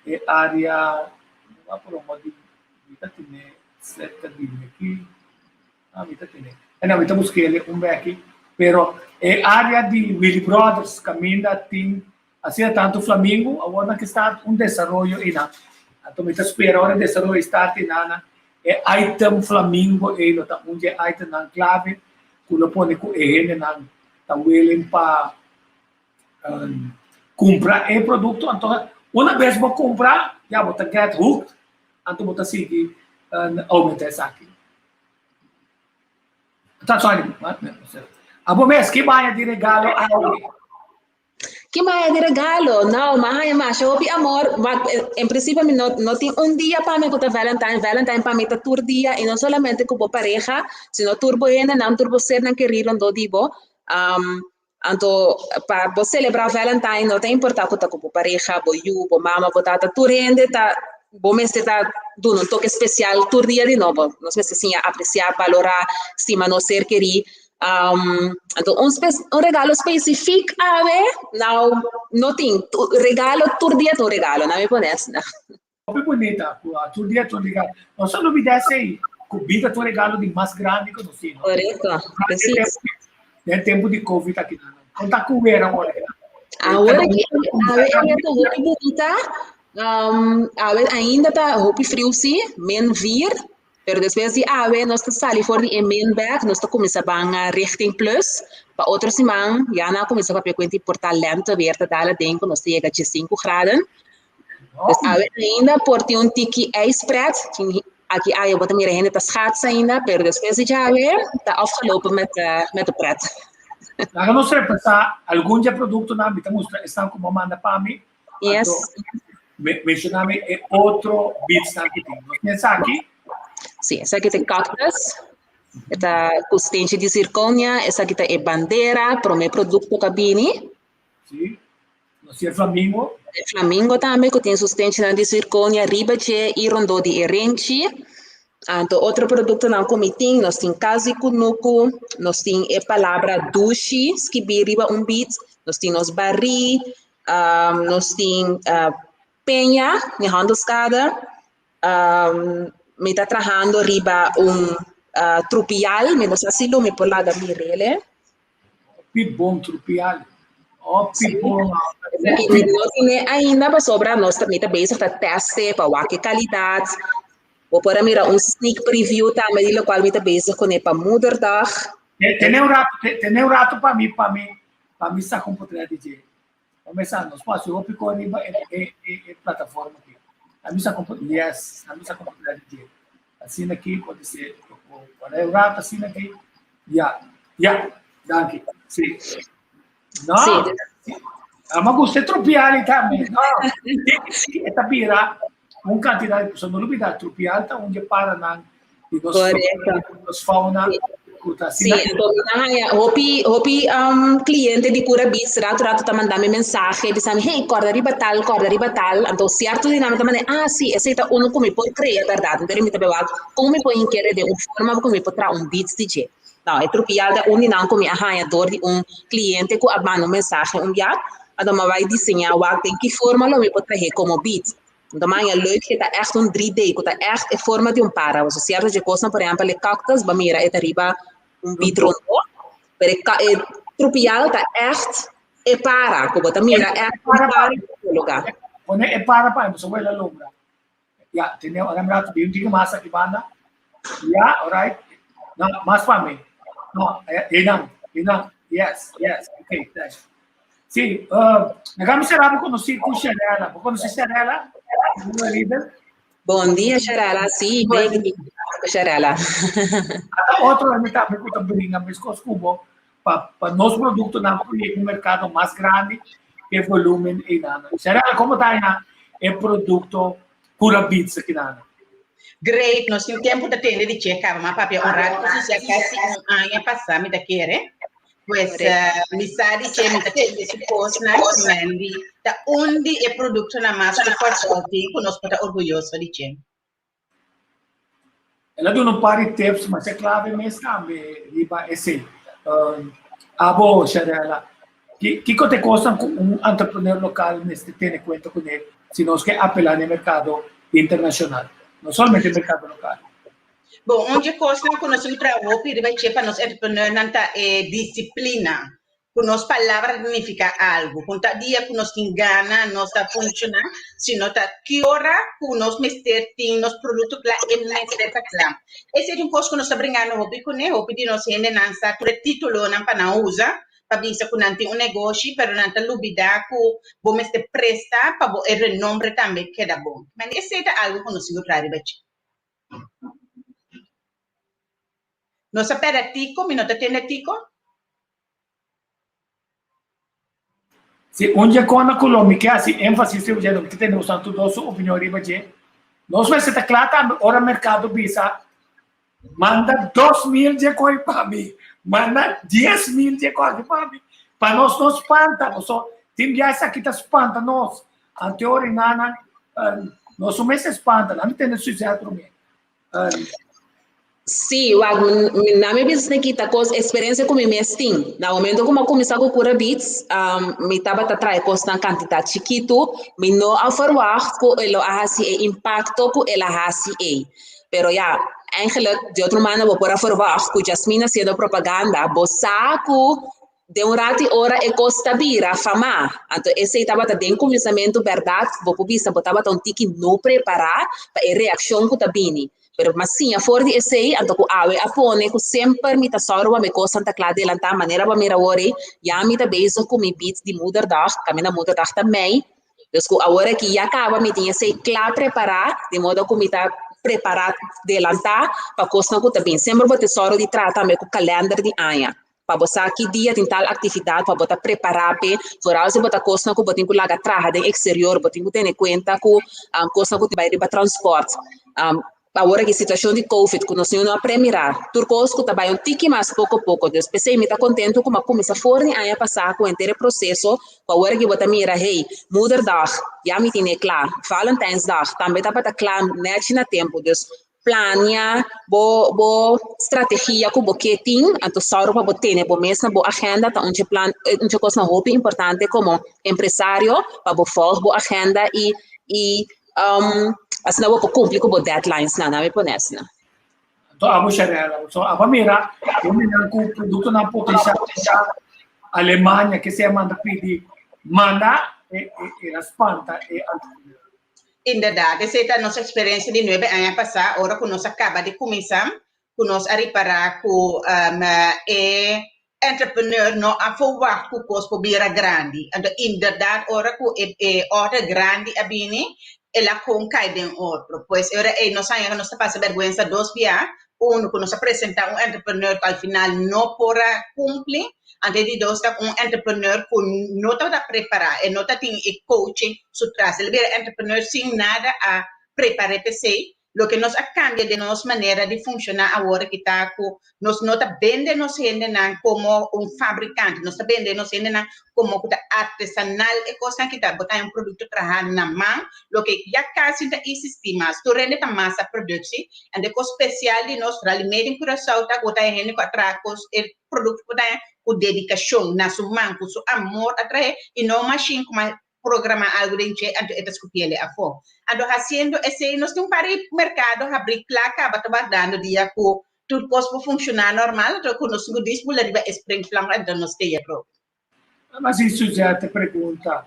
e área mi wak por un di mi ta tene serka di mi aki ah mi ta tene e mi ta busk'el un beki pero e área di Willy Brothers kaminda tin asina tantu flamingo awor nan ke start un desaroyo einan anto mi ta spera ora e desaroyo start einan e item flamingo ei lo ta un di e itemnan klave ku lo pone ku e hendenan ta willing pa. Kumpra e produkto, anto una bes bo kumpra, ya bo ta get hooked, anto bo ta sigui oumentá esaki. Ta sorry, abo mes ki baña di regalo awe? Ki maya di regalo? No, m'a haña masha hopi amor. Ma en principio mi no, no tin un dia pa mi ku ta Valentine. Valentine pa mi ta tur dia i no solamente ku bo pareha, sino tur bo hendenan, tur bo sernan kerí rondó di bo. Um, anto pa bo selebrá Valentine no ta importá ku ta ku bo pareha, bo yu, bo mama, bo tata, tur hende ta bo mester ta duna un toke spesial tur dia di nobo. Nos mester siña apresiá, balorá, stima nos ser kerí. Um, anto un, spe un regalo specifiek awe, nou, no tin. Regalo tur dia ta un regalo, na mi pone asina. Hopi bunita, ku tur dia ta un regalo. Nos a lubida esei, ku bida ta un regalo di mas grandi ku nos tin, no? Korekto, precies. Den tempu di Covid aki nan. Kon ta ku wera awor aki nan? Awor aki, awe e wera ta hopi bunita. Um, awe ainda ta hopi friu si, min vier. Pero despues di awe nos ta sali for di e min bek, nos ta kuminsá ban richting plus. Pa otro siman ya nan a kuminsá papia kuenta i por ta lente weer ta dal aden ku nos ta yega diesinku graden. Dus awe ainda por tin un tiki ijspret, aki aya bo ta mira hende ta schaats ainda, pero despues di djawe ta afgelopen met met de pret. Laga nos repasá algun di e produktonan, mi ta mustra esnan ku bo a manda pa mi. Yes. Menciona mi e otro beadsnan ku tin. Nos tin esaki. Sí, esaki ta cactus. E ta ku stenchi di zirconia. Esaki ta e bandera, promé produkto ku a bini. Sí. Nos tin e flamingo. E flamingo tambe ku tin su stenchinan di zirconia riba dje i rondó di e renchi. Anto otro produktonan ku mi tin, nos tin kas di kunuku, nos tin e palabra dushi skibí riba un bead, nos tin nos barí, Um, nos tin uh, Peña, mi handelskade. Um, mi ta trahando riba un uh, trupial, mi no sa si lo mi por laga mi rele. Hopi bon trupial. Hopi bon. Mi no tiene ainda pasobra nos ta, mi ta bezig ta teste pa wak e kalidat. Bo por a mira un sneak preview tambe di lokual mi ta bezig kuné pa Moederdag. Tene un rato, tene un rato pa mi, pa mi, Pa mi sa kon por traha DJ. Pa mi sa nos por hasi hopi kos riba e e e e plataforma aki. A mi sa kon por yes, a mi sa kon por traha DJ. Asina aki por dise por un rato asina aki. Ya, ya, danki. Si. No. Sí. A mi gusta e trupial tambe. No. E ta bira un kantidat di persona. No lubida, trupial ta un di e paranan di nos, nos fauna. Sí, anto mi ta haña hopi hopi um, cliente di Cura Beach rato rato ta manda mi mensahe bisa mi hey corda riba tal corda riba tal anto cierto di nan mi ta manda ah sí esei ta uno ku mi por crea berdad anto mi ta bewak kon mi por hinkere den un forma ku mi por traha un beats di dje nou e trupial ta un di nan ku mi a haña dor di un cliente ku a manda un mensahe un bia anto mi a bai diseña wak den ki forma lo mi por trahe komo beat Anto maña leuk e ta echt un 3D, ku ta echt e forma di un para. Pasobra sierto dje kosnan, por ehèmpel e cactus, bo mira e ta riba un bit rondó, pero e e trupial ta echt e para, ku bo ta mira echt un para na su lugá. Pone e para pa mi, pasobra el a logra. Ya, tene ora mi rato bin un tiki mas aki banda. Ya, alright. No, mas pa mi. No, einan, einan. Yes, yes. Okay, thanks. Sí, uh, laga mi será bo konosí ku Sharela. Bo konosí Sharela? Una líder. Bon dia, Sharela. Sí, bem ku Sharela. Ata otro mi tambe ku ta bringa meskos ku bo pa pa nos produktonan por yega un merkado mas grandi e volumen einan. Sharela, komo ta einan e produkto Cura Beats akinana? Great, nos tin tempu ta tende di che kaba, ma papia un rato ku sisia kasi un aña pasá mi ta kere. Pues mi sa di che mi ta tende su kosnan ku Mandy ta un di e produktonan mas ku Kòrsou tin ku nos por ta orguyoso di che. El a duna un par di tips masha klave mes tambe riba esei. Abo, Sharela, kiko ta e kosnan ku un entrepreneur lokal mester tene kuenta kuné si nos ke apelá na e merkado internashonal, no solamente e merkado lokal? Bon, un dje kosnan ku nos tin ku traha hopi riba dje pa nos entrepreneurnan ta e disiplina. Ku nos palabra ta nifiká algu. Ku ta dia ku nos tin gana nos ta funshoná, sino ta ki ora ku nos mester tin nos produkto kla e mester ta kla. Esei ta un kos ku nos ta bringando hopi kuné, hopi di nos hendenan sa tur e titulonan pa nan usa. pa bisa ku nan tin un negoshi, pero nan ta lubidá ku bo mester presta pa bo e renombre tambe keda bon. Men esei ta algu ku nos tin ku traha riba dje. Nos a pèrdè Tico, mi no ta tende Tico. Si un dje kona ku lo mi ke hasi énfasis riba dje, lo mi ke tende boso tur dos su opinion riba dje. Nos mester ta kla tambe ora merkado bisa manda 2000 dje koi pa mi, manda 10,000 dje koi pa mi, pa nos no spanta, paso tin bia esaki ta spanta nos. Anteor i nana nos no mester spanta, laat mi tende Suzette promé. Sí, wak, na mi business kita kos experiencia ku mi mes tin. Na momento ku mi a kuminsá ku Cura Beats, um, mi tabata trae kosnan kantidat chikitu, mi no a verwacht ku e lo a hasi e impakto ku el a hasi ei. Pero ya, eigenlijk, di otro manda bo por a verwacht ku Jasmine hasiendo propaganda, bo sa ku Den un rati ora e kos ta bira famá. Anto esei tabata den kuminsamentu bèrdat, bo por bisa bo tabata un tiki no prepará pa e reakshon ku ta bini. Pero m'a siña for di esei, anto ku awe a pone ku semper mi ta sòru pa mi kosnan ta kla delantá manera bo a mira awor ei, ya mi ta bezig ku mi beats di Moederdag, kaminda Moederdag ta mei. Dus ku awor aki ya kaba mi tin esei kla prepará, di modo ku mi ta prepará delantá pa kosnan ku ta bini. Semper bo ta sòru di traha tambe ku kalènder di aña. Pa bo sa ki dia tin tal aktividat, pa bo ta prepará p'e, foral si bo ta kosnan ku bo tin ku laga traha den eksterior, bo tin ku tene kuenta ku kosnan ku tin bai riba transpòrt. Awor aki situashon di covid ku nos niun no a premirá, tur kos ku ta bai un tiki mas poko poko. Dus p'esei mi ta kontentu ku mi a kuminsá for di aña pasá ku henter e proseso ku awor aki bo ta mira, hey, Moederdag ya mi tine kla, Valentijnsdag tambe tabata kla nèchi na tempu. Dus Plania bo bo strategia ku bo ke tin, anto sòru pa bo tene bo mes na bo agenda ta un dje plan un dje kosnan hopi importante komo empresario pa bo vòlg bo agenda i i asina bo por kumpli ku bo deadlines nan, nan mi pone asina. Anto abo Sharella, so abo a mira hominan ku produktonan potensial Alemania ke sea manda pidi manda e e a spanta e entrepreneur. Inderdat, esei ta nos eksperensia di nuebe aña pasá, ora ku nos a kaba di kuminsá, ku nos a ripará ku e entrepreneur no a ferwagt ku kos por bira grandi. Anto inderdat ora ku e e order grandi a bini, el a kon kai den otro. Pues e ora ei nos haña ku nos ta pasa bèrgwensa dos bia, Uno, ku nos a presentá un entrepreneur ku al final no por a kumpli. Anto e di dos ta un entrepreneur ku no tabata prepará, e no ta tin e coaching su tras. El a bira entrepreneur sin nada a prepar'é p'esei. Loke nos a kambia den nos manera di funshoná awor aki ta ku nos no ta bende nos hendenan komo un fabrikante, nos ta bende nos hendenan komo ku ta artesanal e kosnan ki ta bo ta un produkto trahá na man, loke ya kasi no ta isistí mas. Tur hende ta masa produksi, anto e kos spesial di nos, foral di Made in Curaçao ta ku ta e hende ku a traha kos e produkto ku ta ku dedikashon, na su man, ku su amor a trahe i no un mashin ku mas programa algu den dje anto e ta skupiele afó. Anto hasiendo esei nos tin un par di merkado habrí kla kaba ta wardando dia ku tur kos por funshoná normal anto ku nos tin ku disbula riba e springplank anto nos te yabro. Mas si Suzette pregunta,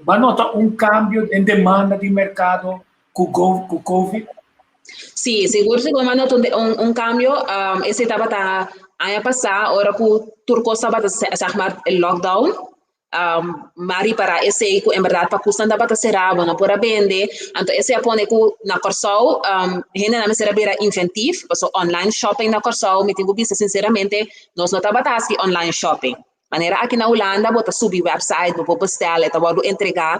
ba nota un cambio den demanda di mercado cu cu covid? Sí, sigur sigur m'a nota un un cambio. Esei tabata aña pasá ora cu tur cos tabata zeg maar lockdown. M'a ripará esei ku en bèrdat pakusnan tabata será, bo no por a bende. Anto esei a pone ku na Kòrsou hendenan mester a bira inventif, pasobra online shopping na Kòrsou mi tin ku bisa sinseramente nos no tabata hasi online shopping. Manera aki na Hulanda bo ta subi wèpsait, bo por bestèl, e ta wòrdu entregá.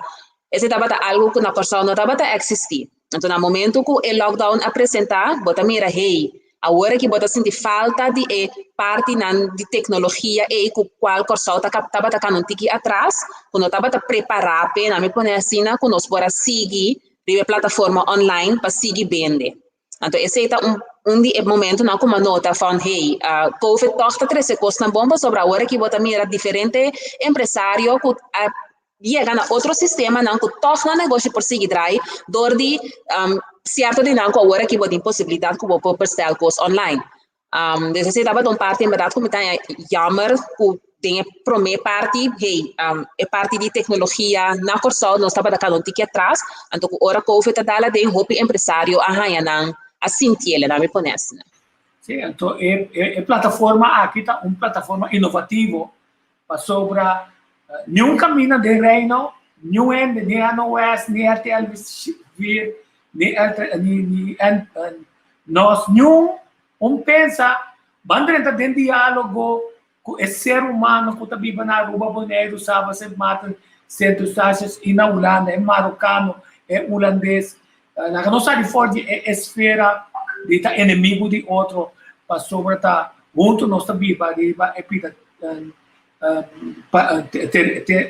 Esei tabata algu ku na Kòrsou no tabata eksistí. Anto na momento ku e lockdown a presentá, bo ta mira, hey, awor aki bo ta sinti falta di e partinan di teknologia ei ku kual Kòrsou ta tabata kanda un tiki atras, ku no tabata prepará p'e, nan mi pone asina, ku nos por a sigui riba e plataforma online pa sigui bende. Anto esei ta un un di e momentonan ku mi a nota van, hey, covid tòg ta trese kosnan bon pasobra awor aki bo ta mira diferente empresario ku a yega na otro sistemanan ku tòg nan negoshi por sigui drai dor di sierto di nan ku awor aki bo tin posibilidat ku bo por bestel kos online. Dus esei tabata un parti en bèrdat ku mi ta haña jammer ku den e promé parti, hey, e parti di teknologia na Kòrsou nos tabata keda un tiki atras, anto ku ora covid a dal aden hopi empresario a haña nan a sintiel, laat mi pone asina. Sí, anto e plataforma aki ta un plataforma inovativo. Pasobra niun kaminda den Reino, niun hende, ni NOS, ni RTL 4, ni ni nos, niun un pensa ban drenta den diálogo ku e ser humano ku ta biba na Aruba, Boneiru, Saba, Sint Maarten, Sint Eustatius i na Hulanda, e marokano, e hulandes. Laga nos sali for di e esfera di ta enemigu di otro, pasobra ta huntu nos ta biba riba e pida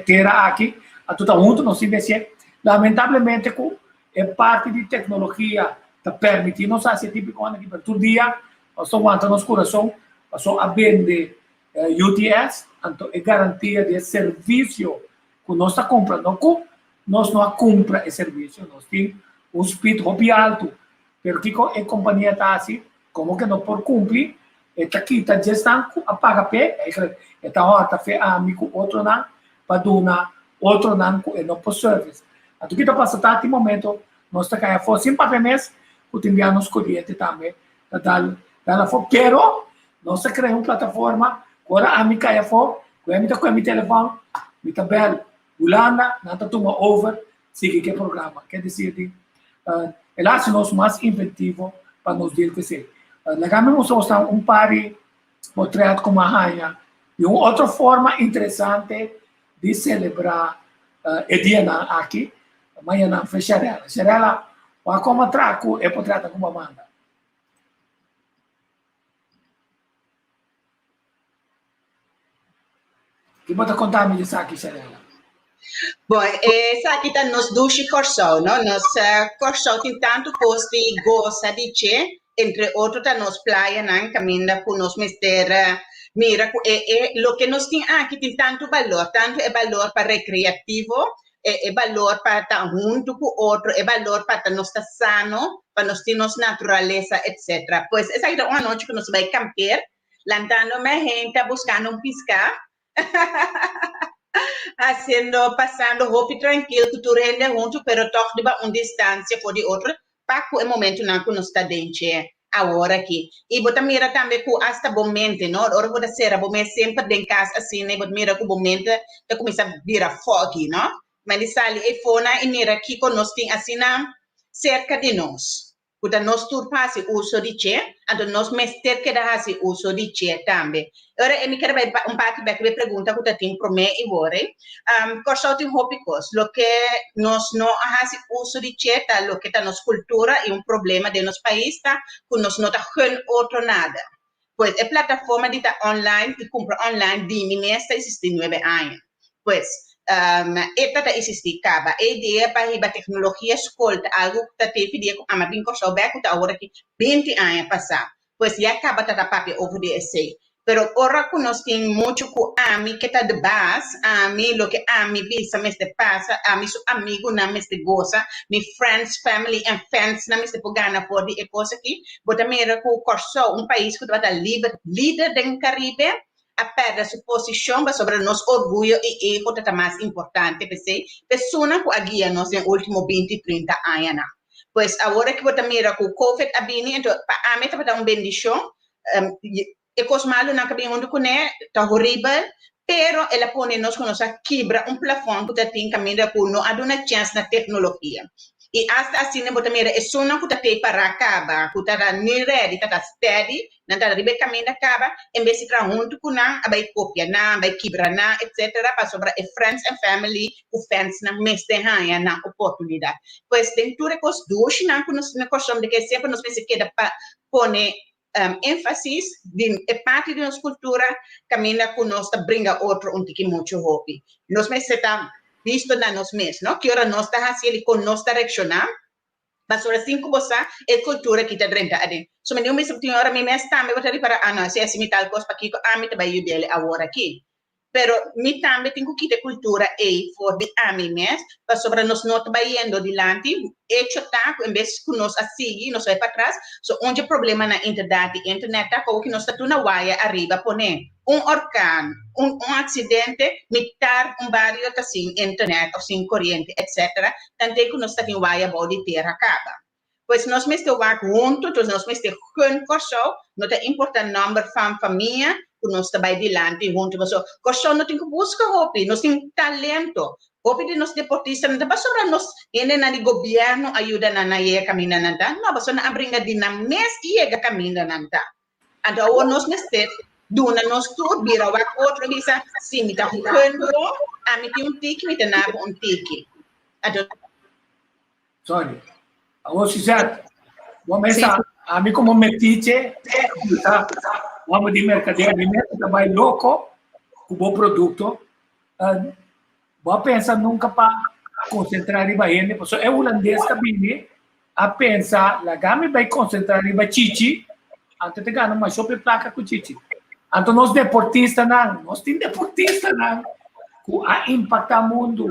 tera aki, anto ta huntu nos tin di hasié. Lamentablemente ku e parti di teknologia ta permití nos hasi e tipo di kos aki, pero tur dia nos ta wanta nos kurason pasobra a bende UTS, anto e garantia di e servisio ku nos ta kumpra no ku nos no a kumpra e servisio, nos tin un speed hopi altu, pero kiko e kompania ta hasi? Komo ke no por kumpli, e ta kita djesnan ku a paga p'e, eigenlijk e ta hòrta fe ami ku otronan pa duna otronan ku e no por service. Anto ki ta pasa ta tin momento nos ta kai afó sin papia mes ku tin bia nos koriente tambe ta dal dal afó, pero nos a krea un plataforma ku ora ami kai afó ku mi ta kohe mi telefòn mi ta bèl Hulanda, nan ta tuma over sigui ku e programa. Ke desir di el a hasi nos mas inventivo pa nos deal ku esei. Laga mi mustra boso un par di potret ku mi a haña di un otro forma interesante di selebrá e dianan aki. Mañana fe Sharela. Sharela, wak komo a traha ku e potretnan ku bo a manda. Ki bo ta konta mi di esaki, Sharela? Bon, esaki ta nos dushi Kòrsou, no? Nos Kòrsou tin tantu kos di gosa di dje, entre otro ta nos playanan kaminda ku nos mester mira ku e e loke nos tin aki tin tantu balor, tantu e balor pa rekreativo, e e balor pa ta huntu ku otro, e balor pa ta nos ta sano, pa nos tin nos naturalesa, etcetera. Pues esaki ta un anochi ku nos bai kampeer, lantando me hente buscando un pisca, haciendo, pasando hopi trankil cu tur hende hunto, pero toch riba un distancia for di otro, pa cu e momentonan cu nos ta den dje awor aki. Y bo ta mira tambe cu hasta bo mente, no, ora bo ta cera bo mes semper den cas asina y bo ta mira cu bo mente ta cuminsa bira foggy, no. Men di sali eyfona y mira kico nos tin asina cerca di nos. ku ta nos tur pa hasi uso di dje, anto nos mester keda hasi uso di dje tambe. E ora ei mi kere bai un parti bek riba e pregunta ku ta tin promé i wor ei. Kòrsou tin hopi kos. Loke nos no a hasi uso di dje ta loke ta nos kultura i un problema den nos pais ta ku nos no ta gun otro nada. Pues e plataforma di ta online i kumpra online di mi mes ta eksistí nuebe aña. Pues e ta ta eksistí kaba. E idea pa hiba teknologia skol ta algu ku ta te pidi ku ama bin Kòrsou bèk ku ta awor aki binti aña pasá. Pues ya kaba ta ta papia over di esei. Pero ora ku nos tin muchu ku ami ke ta de baas, ami loke ami bisa mester pasa, ami su amigunan mester gosa, mi friends, family and fansnan mester por gana for di e kos aki, Bo ta mira ku Kòrsou, un pais ku tabata liber, lider den Karibe, a pèrdè su posishon pasobra nos orguyo i ego ta ta mas importante. P'esei, personan ku a guia nos den último binti, trinta añanan. Pues awor aki bo ta mira ku Covid a bini, enton pa ami tabata un bendishon. E kos malunan ku a bini huntu kuné ta horibel, pero el a pone nos ku nos a kibra un plafòn ku ta tin kaminda ku no a duna chèns na teknologia. I asta asina bo ta mira esunnan ku ta tei pará kaba, ku ta ni rèdi, ta ta stèdi, nan ta riba e kaminda kaba, en bes di traha huntu ku nan, a bai kopia nan, a bai kibra nan, etcetera, pasobra e friends and family ku fansnan mester haña nan oportunidat. Pues den tur e kos dushinan ku nos na Kòrsou di ke semper nos mester keda pa pone énfasis di e parti di nos kultura kaminda ku nos ta bringa otro un tiki muchu hopi. Nos mester ta bisto na nos mes, no? Ki ora nos ta hasi el i kon nos ta reakshoná, pasobra sin ku bo sa e kultura ki ta drenta aden. So mi di tin ora mi mes tambe bo ta ripará, ah no, si mi tal kos pakiko ami ta bai yud'el awor aki? Pero mi tambe tin ku kita e kultura ei for di ami mes, pasobra nos no ta bayendo dilanti. Echo ta ku en bes ku nos a sigui, nos bai patras. So un dje problemanan interdat di internet ta komo ku nos ta tur na waya ariba pone un orkan, un un aksidente, mitar un bario ta sin internet òf sin koriente etcetera, tant'ei ku nos ta tin waya bou di tera kaba. Pues nos mester wak huntu, dus nos mester gun Kòrsou, no ta importa nòmber fan famia. Ku nos ta bai dilanti huntu pasobra Kòrsou no tin ku buska hopi, nos tin talento. Hopi di nos deportistanan ta pasobra nos hendenan di gobièrnu a yuda nan na yega kaminda nan ta? No, pasobra nan a bringa di nan mes i yega kaminda nan ta. Anto awor nos mester duna nos tur, bira wak otro i bisa, si mi ta gun bo, ami tin un tiki, mi ta na bo un tiki. Anto. Sorry. Awor Suzette, bo mesa, ami como metiche, ta homo di mercadeo, mi meta ta bai loco cu bo producto. Uh, bo a pensa nunca pa concentra riba hende, pasobra e hulandes ta bini a pensa, laga mi bai concentra riba chichi, anto te gana masho pe placa cu chichi. Anto nos deportistanan, nos tin deportistanan cu a impacta mundo.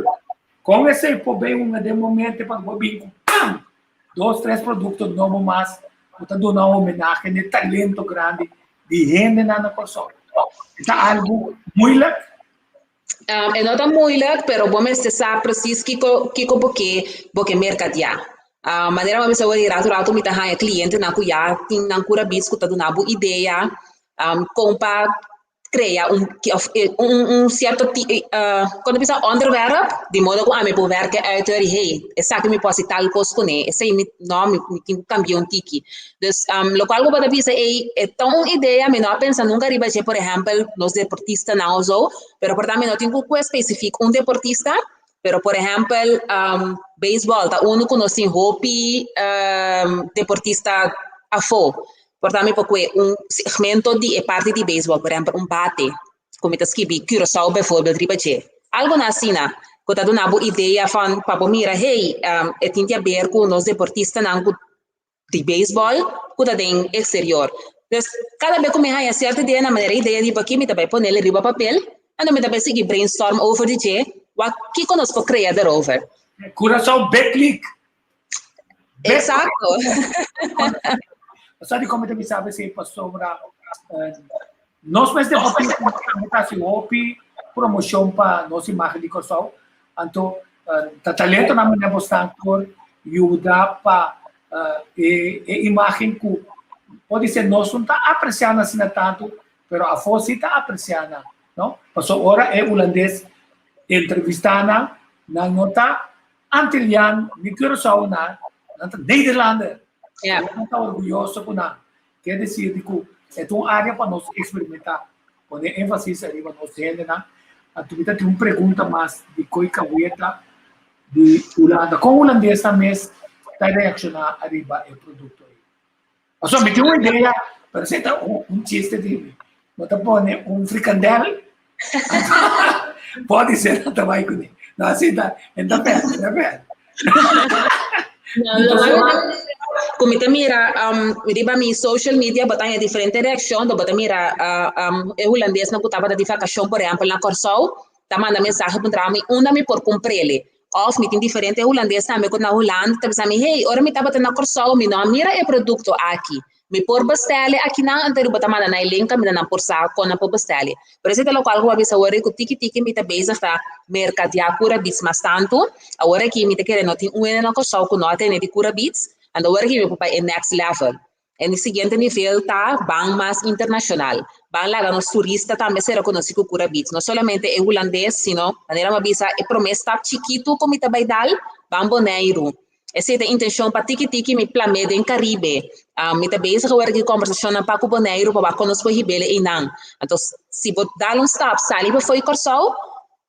Kon esei por bay hunga den momento pa bo bin ku pam! Dos, tres produkto nobo mas ku ta duna homenahe n'e talento grandi di hendenan na Kòrsou. E ta algu muilik? E no ta muilik, pero bo mester sa presis kiko kiko bo ke bo ke merkadiá. Manera bo a bisa wor di ratu ratu mi ta haña klientenan ku ya tin nan kura bis ku ta duna bo idea kon pa crea un of un un cierto con ta bisa onderwerp di modo cu ami por werken uit hoor hey esaki mi por haci tal cos cune esey mi no mi tin cu cambia un tiki dus locual cu bo ta bisa ey e ta un idea mi no a pensa nunca riba dje por ehempel nos deportistanan of zo pero por ta mi no tin cu specific un deportista pero por ehempel beisbol ta uno cu nos tin hopi deportista afo. Por ta mi por kue un segmento di e parti di beisbòl, por ehèmpel un bate ku mi ta skibi Curaçao bijvoorbeeld riba dje. Algonan asina ku ta duna bo idea van pa bo mira, hey, e tin di haber ku nos deportistanan ku di beisbòl ku ta den eksterior. Dus kada bes ku mi haña sierto idea na manera idea di bo aki mi ta bai ponel riba papel, anto mi ta bai sigui brainstorm over di dje wak kiko nos por krea derover. Curaçao Big League. Exacto. Sa di como te bisa si pasobra nos mes de hopi ta hopi promocion pa nos imagen di Kòrsou. Anto ta talento na mene bosnan por yuda pa e e imagen ku pode ser nos no ta apreciando asina tanto, pero afó si ta apreciando, no? Paso ora e hulandes entrevista nan, nan no ta Antilliaan, ni Curaçao nan, nan ta Nederlander. Ja. Nan ta orguyoso ku nan. Ker desir di ku e ta un área pa nos eksperimentá. Pone énfasis ariba nos hendenan. Anto mi ta tin un pregunta mas di Koi Kaweta di Hulanda. Kon hulandesnan mes ta reakshoná ariba e produkto ei? Pasobra mi tin un idea, pero esei ta un chiste di mi. Bo ta pone un frikandel, pode ser nan ta bai kuné. No, así ta, en ta pèt, en ta pèt. Ku mi ta mira um, riba mi social media bo ta haña diferente reakshon, bo ta mira uh, um, e hulandesnan ku tabata di vakashon, por ehèmpel na Kòrsou, ta manda mensahe puntra mi unda mi por kumpr'e. Of mi tin diferente hulandes tambe ku na Hulanda ta bisa mi, hey, ora mi tabata na Kòrsou mi no a mira e produkto aki. Mi por bestèl'e akinan? Anto riba ta manda nan e link kaminda nan por sa kon nan por bestèl'e. Pero esei ta lokual ku bo a bisa awor ku tiki tiki mi ta bezig ta merkadiá kura bits mas tantu. Awor aki mi ta kere no tin un hende na Kòrsou ku no a tene di kura bits, anto awor aki mi por bai e next level. E siguiente nivel ta ban mas internashonal. Ban laga nos turista tambe sera konosí ku Cura Beach. No solamente e hulandes, sino, manera mi a bisa, e promé stap chikitu ku mi ta bai dal, ban Boneiru. Esei ta e intenshon pa tiki tiki mi plam'é den Karibe. Mi ta bezig awor aki kombersashonnan pa ku Boneiru pa wak kon nos por hib'el einan. Anto, si bo dal un stap sali pafó di Kòrsou,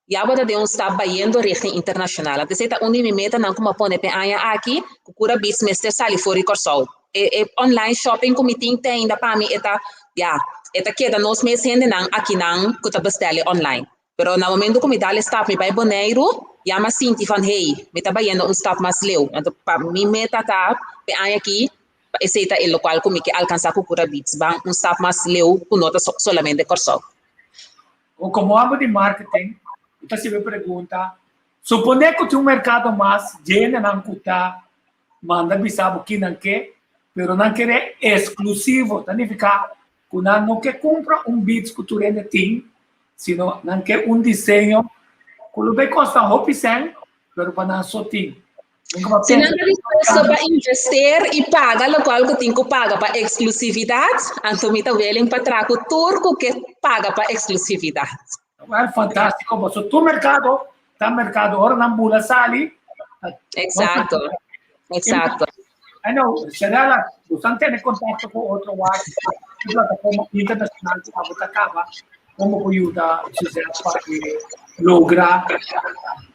Ya bo ta den un stap bayendo richting internashonal. Anto esei ta un di mi metanan ku mi a pone p'e aña aki, ku Cura Beach mester sali for di Kòrsou. E e online shopping ku mi tin te ainda pa mi e ta, ya, e ta keda nos mes hendenan akinan ku ta bestèl'e online. Pero na momento ku mi dal e stap mi bai Boneiru, ya mi a sinti van hey, mi ta bayendo un stap mas leu. Anto pa mi meta ta p'e aña aki, pa esei ta e lokual ku mi ke alkansá ku Cura Beach, ban un stap mas leu ku no ta solamente Kòrsou. O komo amo di marketing, bo ta sibi pregunta, Suponé ku tin un merkado mas dje hendenan ku ta manda bisa bo ki nan ke, pero nan kere eksklusivo, ta nifiká ku nan no ke kumpra un beats ku tur hende tin, sino nan ke un diseño ku lo bai kosta hopi sèn, pero pa nan so tin. Si nan ta dispuesto pa investeer i paga lokual ku tin ku paga pa eksklusividat, anto mi ta willing pa traha ku tur ku ke paga pa eksklusividat. Well, fantástiko. Boso tur merkado ta merkado. Ora nan bula sali. Eksakto. Eksakto. I know, Sharella, boso a tene kontakto ku otro wak plataforma internashonal ku abo ta kaba Como por yuda Suzette pa e logra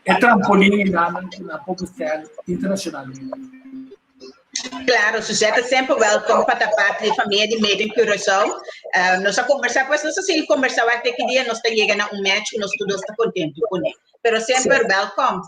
e trampolin einan ku nan por bestel internacionalmente? Claro, Suzette ta semper welkom pa ta parti di famia di Made in Curaçao. Uh, nos a conversa, pues nos a sigui conversa wak te ki dia nos ta yega na un match ku nos tur dos ta contento kuné. Pero semper welkom.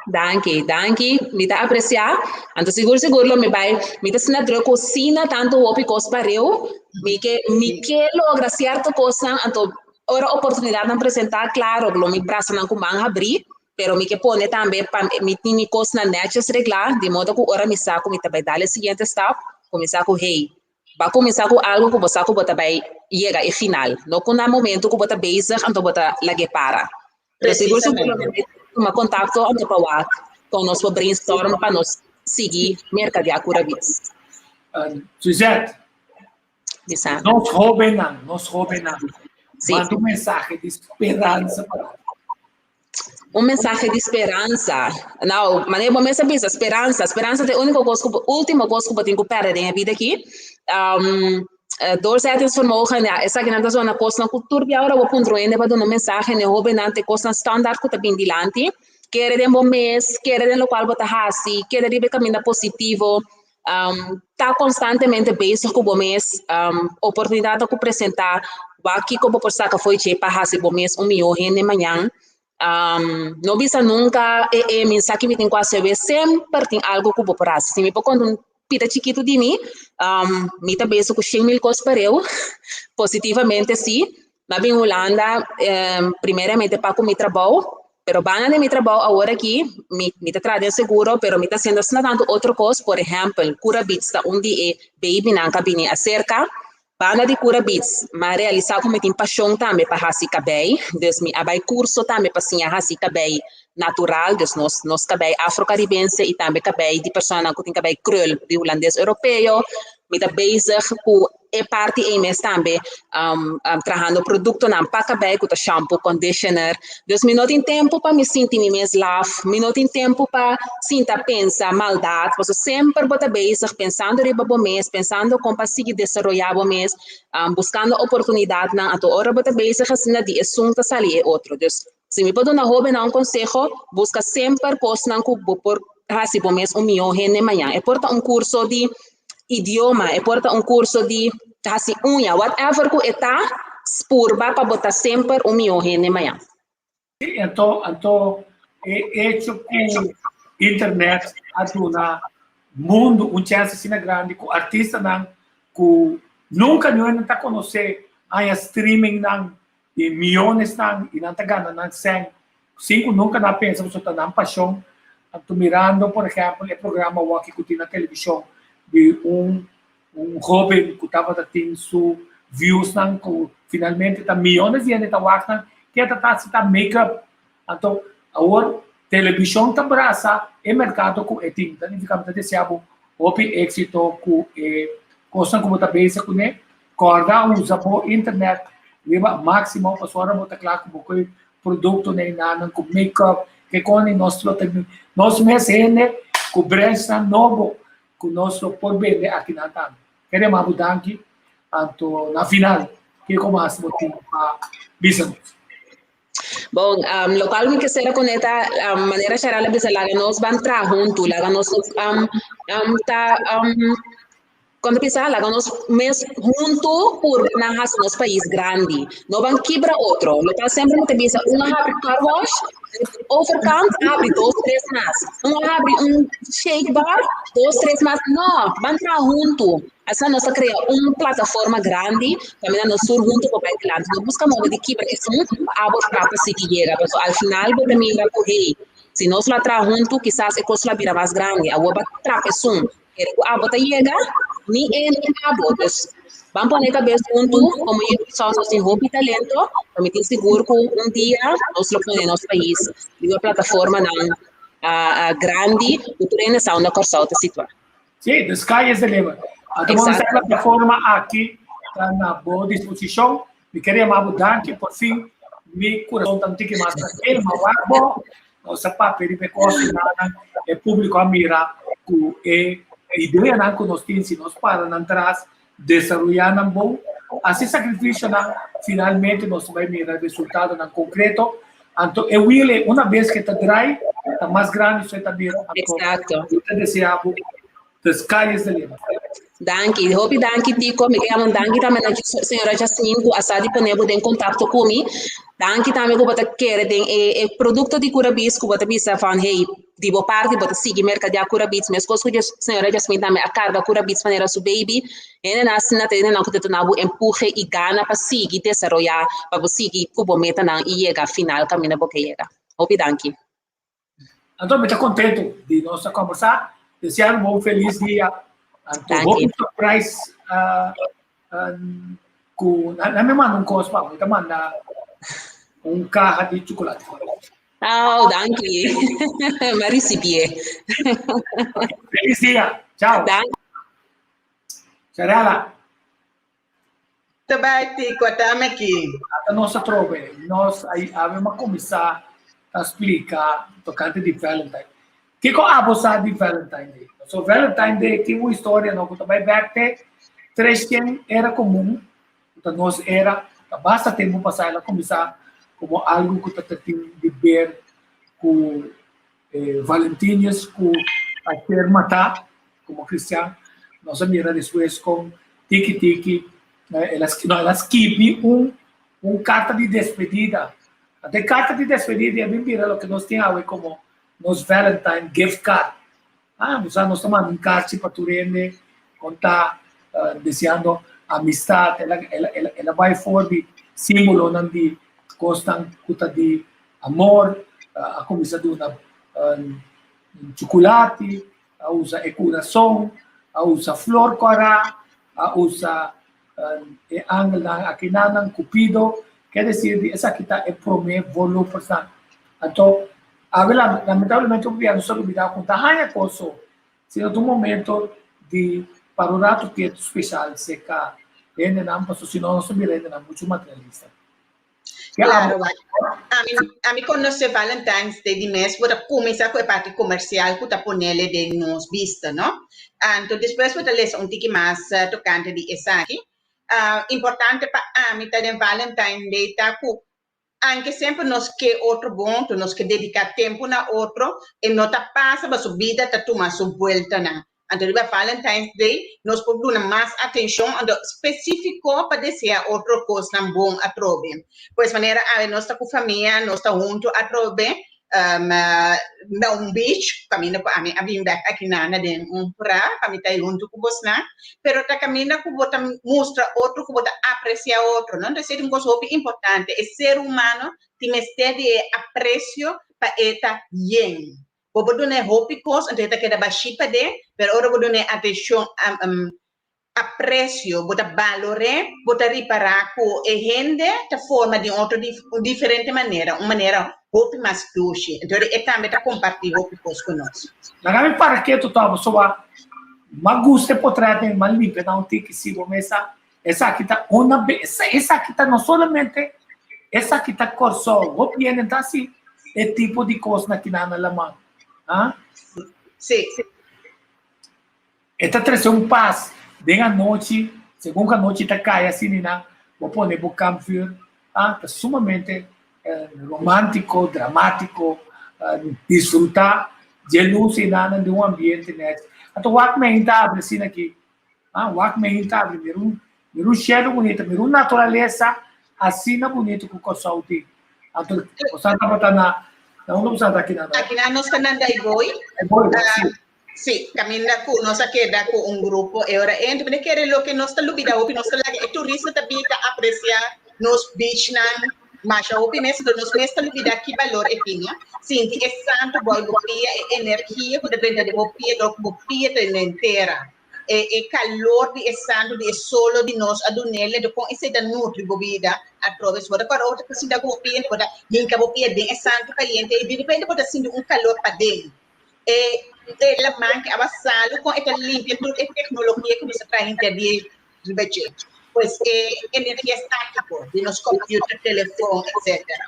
Danki, danki. Mi ta apreciá. Anto sigur sigur lo mi bai. Mi ta asina druk ku sina tantu hopi kos pareu. Mi ke mi ke logra sierto kosnan, anto ora oportunidatnan presentá, klaro, lo mi brasanan ku man habrí, pero mi ke pone tambe pa mi tin mi kosnan nètjes reglá, di modo ku ora mi sa ku mi ta bai dal e siguiente stap, ku mi sa ku hey, Bo a kuminsá ku algu ku bo sa ku bo ta bai yega e final, no ku na momentu ku bo ta bezig anto bo ta lag'é para. Pero sigur sigur lo bai tuma kontakto anto pa wak kon nos por brainstorm pa nos sigui merkadeá Curabiz. Suzette, Bisa. nos hóbennan, nos hóbennan, manda un mensahe di speransa pa nan. Un mensahe di speransa. Nou, manera bo mes a bisa, speransa. Speransa ta e úniko kos ku bo, último kos ku bo tin ku pèrdè den e bida aki. Um, doorzettingsvermogen, ja, esakinan ta zona kosnan ku tur bia ora bo puntra un hende pa duna un mensahe na e hóbennan ta e kosnan standaard ku ta bin dilanti. Kere den bo mes, kere den lokual bo ta hasi, keda riba e kaminda positivo, um, ta konstantemente bezig ku bo mes, um, oportunidatnan ku presentá, wak kiko bo por saka fo'i dje pa hasi bo mes un mihó hende mañan. Um, no bisa nunka, e e, mi sa ki mi tin ku hasi awe, semper tin algu ku bo por hasi. Si mi por konta un pita chikitu di mi, um, mi ta bezig ku shen mil kos pareu, positivamente sí. Mi a bin Hulanda, um, primeramente pa ku mi trabou, pero banda di mi trabou awor aki, mi, mi ta traha den seguro, pero mi ta haciendo asina tantu otro kos, por ehèmpel, Cura Beats ta un di e babynan ku a bini aserka. Banda di Cura Beats, mi a realisá ku mi tin pashon tambe pa hasi kabei, dus mi a bai kurso tambe pa siña hasi kabei natural, dus nos, nos kabei afro-karibense i tambe kabei di personanan ku tin kabei krul di hulandes europeo. Mi ta bezig ku e parti ei mes tambe trahando produktonan pa kabei ku ta shampoo, conditioner. Dus mi no tin tempu pa mi sinti mi mes laf, mi no tin tempu pa sinta pensa maldat, pasobra semper bo ta bezig pensando riba bo mes, pensando kon pa sigui desaroyá bo mes, buskando oportunidatnan. Anto ora bo ta bezig asina di esun ta sali e otro. Dus si mi por duna hóbennan un konseho, buska semper kosnan ku bo por hasi bo mes un mihó hende mañan. E por ta un kurso di idioma, e por ta un kurso di hasi uña, whatever ku e ta, spurba pa bo ta semper un mihó hende mañan. Sí, anto, anto e hecho ku internet a duna mundu un chance asina grandi ku artistanan ku nunka niun ta konosé haña streamingnan di miyonesnan i nan ta gana nan sèn sin ku nunka nan a pensa pasobra ta nan pashon. Anto mirando por ehèmpel e programa awor ku tin na televishon di un un hóben ku tabata tin su viewsnan ku finalmente ta miyones di hende ta wak nan ke ta ta hasi ta make up. Anto awor televishon ta brasa e merkado ku e tin. Ta nifiká mi ta desea bo hopi éksito ku e kosnan ku bo ta bezig kuné. Kòrda usa bo internet riba máksimo pasobra ora bo ta kla ku bo koe produktonan einan ku make-up ke koni nos lo ta nos mes hende ku branchnan nobo ku nos lo por bende akinan tambe. Kere yama bo danki anto na final kiko mas bo tin pa bisa nos? Bon, um, lokual mi ke sera kuné ta um, manera Sharal a bisa laga nos ban traha huntu, laga nos um, um, ta um, Kon ta bisa, laga nos mes huntu purba na hasi nos pais grandi. No ban kibra otro. Lokual semper mi ta bisa, un a habri car wash, overkant a habri dos, tres mas. Un a habri un shake bar, dos, tres mas. No, ban traha huntu. Asina nos ta krea un plataforma grandi kaminda nos tur huntu por bai dilanti. No buska moda di kibra esun pa abo trata sigui yega. Pasobra al final bo ta mira ku, hey, si nos lo a traha huntu kisas e kos lo a bira mas grandi. Awor bo a trapa esun. Kere ku abo ta yega, ni e ni abo. Dus, ban pone kabes huntu, komo yu Kòrsou nos tin hopi talento, pero mi tin sigur ku un dia nos lo pone nos pais riba plataformanan. Grandi ku tur hende sa unda Kòrsou ta situá. Sí, the sky is the limit. Anto bo sa plataforma aki ta na bo disposishon. Mi kere yama bo danki, por fin mi kurason ta un tiki mas trankil, ma wak bo, nos a papia riba e kos i nan e públiko a mira ku e ideanan ku nos tin, si nos para nan tras, desaroyá nan bon, hasi sakrifisionan, finalmente nos ta bai mira resultadonan konkreto. Anto e wiel ei una bes ke ta drai, ta mas grandi so e ta bira. Anto mi ta deseá bo the sky is the limit. Danki, hopi danki Tico. Mi ke yama un danki tambe na señora Jasmine ku a sa di pone bo den kontakto ku mi. Danki tambe ku bo ta kere den e produkto di Curabiz ku bo ta bisa van hey, Di bo parti bo ta sigui merkadeá Cura Beats meskos ku señora Jasmine tambe a karga Cura Beats manera su baby. Hendenan asina ta hendenan ku ta duna bo empuje i gana pa sigui desaroyá, pa bo sigui ku bo metanan i yega final kaminda bo ke yega. Hopi danki. Anto mi ta kontentu di nos a kombersá. Deseando bo un felis dia. Anto hopi surprise ku nan mi manda un kos pa bo. Mi ta manda un kaha di chukulati. Oh, danki. Mi a ricibié. Feliz dia. Ciao. Danki. Sharela. Ta bai Tico, atame aki. Ata nos atrobe. Nos a awe a kuminsá ta splika tokante di Valentine. Kiko abo sa di Valentine Day? So Valentine Day tin un historia no ku ta bai bèk te 300 era komun ku ta nos era, ta basta tempu pasá el a kuminsá komo algu ku ta tin di ber ku Valentinius ku a ser matá komo kristian. Nos a mira despues kon tiki tiki el a no el a skibi un un karta di despedida. Anto e karta di despedida a bin bira loke nos tin awe komo nos Valentine gift card. Ah, bo sa nos ta manda un karchi pa tur hende kon ta deseando amistad. El a el a el a bai for di simbolonan di kosnan ku ta di amor, a kuminsá duna chukulati, a usa e kurason, a usa flor kòrá, a usa e angelnan akinanan, Cupido, ke desir di esaki ta e promé voorlopersnan. Anto, awe lamentablemente hopi bia nos ta lubidá ku ta haña kos so, sino ta un momento di para un rato ketu speshal serka hendenan, pasobra si no nos ta bira hendenan muchu materialista. Claro, ami, ami conoce Valentine's Day di mes, bo ta cuminsa cu e parti comercial cu ta ponele den nos bista, no? Anto despues bo ta lesa un tiki mas tocante di esaki. Importante pa ami ta den Valentine Day ta cu anke semper nos ke otro bon, to nos ke dedica tempo na otro, e no ta pasa pasobra bida ta tuma su bueltanan. Anto riba Valentine's Day nos por duna mas atencion anto specifico pa desea otro cosnan bon atrobe. Pues manera awe nos ta cu famia, nos ta hunto atrobe na un beach, caminda cu ami a bin bek aki nana den un pra pa mi ta hunto cu bosnan, pero ta caminda cu bo ta mustra otro cu bo ta aprecia otro, no? Entonces esey ta un cos hopi importante, e ser humano tin mester di e aprecio pa e ta yen. Bo por dun'é hopi kos, anto e ta keda bashí paden, pero ora bo dun'é atenshon, apresio, bo ta balor'é, bo ta ripará ku e hende ta forma di un otro un diferente manera, un manera hopi mas dushi. Anto e tambe ta kompartí hopi kos ku nos. Laga mi para ketu tòg, pasobra m'a gusta e potrèt ei, m'a limpia nan un tiki si bo mesa. Esaki ta una be, esaki ta no solamente esaki ta Kòrsou, hopi hende ta hasi e tipo di kosnan aki nan na laman. Ha? Sí. E ta trese un pas den anochi, segun ku anochi ta kai asina nan, bo pone bo kampvuur, ah, ta sumamente romántico, dramátiko, disfrutá dje lus einan den un ambiente nèchi. Anto wak mi ainda ta abri asina aki. Ah, wak mi ainda abri, mira un, mira un shelu bunita, mira un naturalesa asina bunito ku Kòrsou tin. Anto, boso tabata na, na unda boso tabata akinan? Akinan nos ta na Daaibooi. Daaibooi, si. Si, kaminda ku nos a keda ku un grupo e ora ei. Anto mi ta kere loke nos ta lubida hopi, nos ta laga e turista ta bin ta apresia nos beachnan masha hopi mes, anto nos mes ta lubida ki balor e tin, no? Sinti e santu bou bo pia, e energia ku ta drenta den bo pia dor ku bo pia ta den tera. E e kalor di e santu di e solo di nos a dun'é lento kon esei ta nutri bo bida atrobe. Si bo ta kòrda bo ta sinta ku bo pia, bo ta hinka bo pia den e santu kayente i di repente bo ta sinti un kalor paden. E e laman ke awa salu kon e ta limpia tur e teknologia ku nos ta traha hinter di riba dje. Pues e energia statiko di nos computer, telefon, etcetera.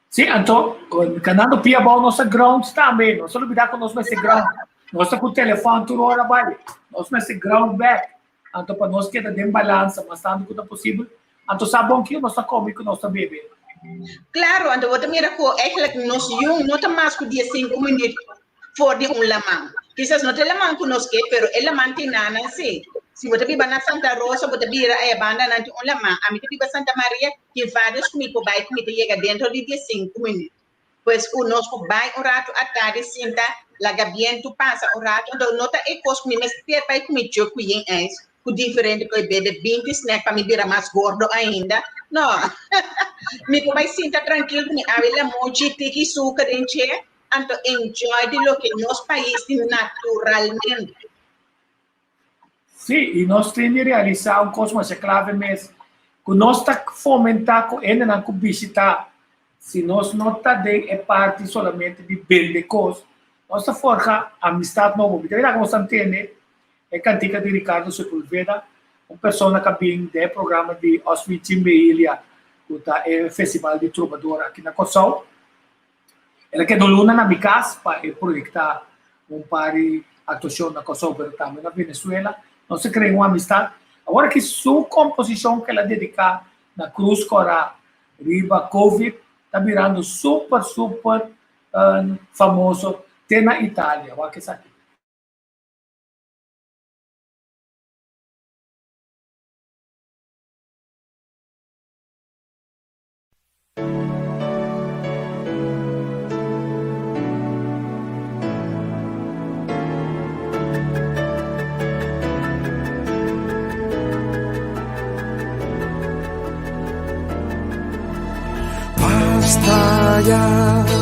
Sí, anto, kanando pia abou nos ta ground tambe. Nos ta lubida ku nos mester ground. Nos ta ku telefòn tur ora bai. Nos mester ground bek. Anto pa nos keda den balansa mas tantu ku ta posibel. Anto sa bon kiko nos ta kome i ku nos ta bebe. Klaro, anto bo ta mira ku eigenlijk nos yun no ta mas ku diesinku minüt for di un laman. Kisas no ta e laman ku nos ke, pero e laman tin nanan sí. Si bo ta biba na Santa Rosa, bo ta bira aya bandanan tin un laman. Ami ta biba Santa Maria, tin vários ku mi por bai ku mi ta yega dentro di diesinku minüt. Pues ku nos por bai un ratu atardi sinta, laga bientu pasa un ratu. Anto no ta e kos ku mi mester bai ku mi chuk ku yin ijs, ku diferente ku e bebe binti snack pa mi bira mas gordo ainda. No. Mi por bai sinta trankil ku mi awe lamochi, tiki suka den dje. Anto enjoy di loke nos pais tin naturalmente. Sí, i nos tin di realisá un kos masha klave mes, ku nos ta fomentá ku hendenan ku bishitá, si nos no ta den e parti solamente di bende kos, nos ta forja amistat nobo. Mi ta mira ku nos ta ntende e kantika di Ricardo Sepulveda, un persona ku a bin den e programa di Oswin Chimbehilia, ku ta e festival di trobador aki na Kòrsou. El a keda un luna na mi kas pa e proyektá un par di aktuashon na Kòrsou pero tambe na Venezuela. Nos a krea un amistat. Awor aki su komposishon ku el a dediká na Krus Kòrá riba Covid ta birando super super famoso te na Italia. Wak esaki. Basta ya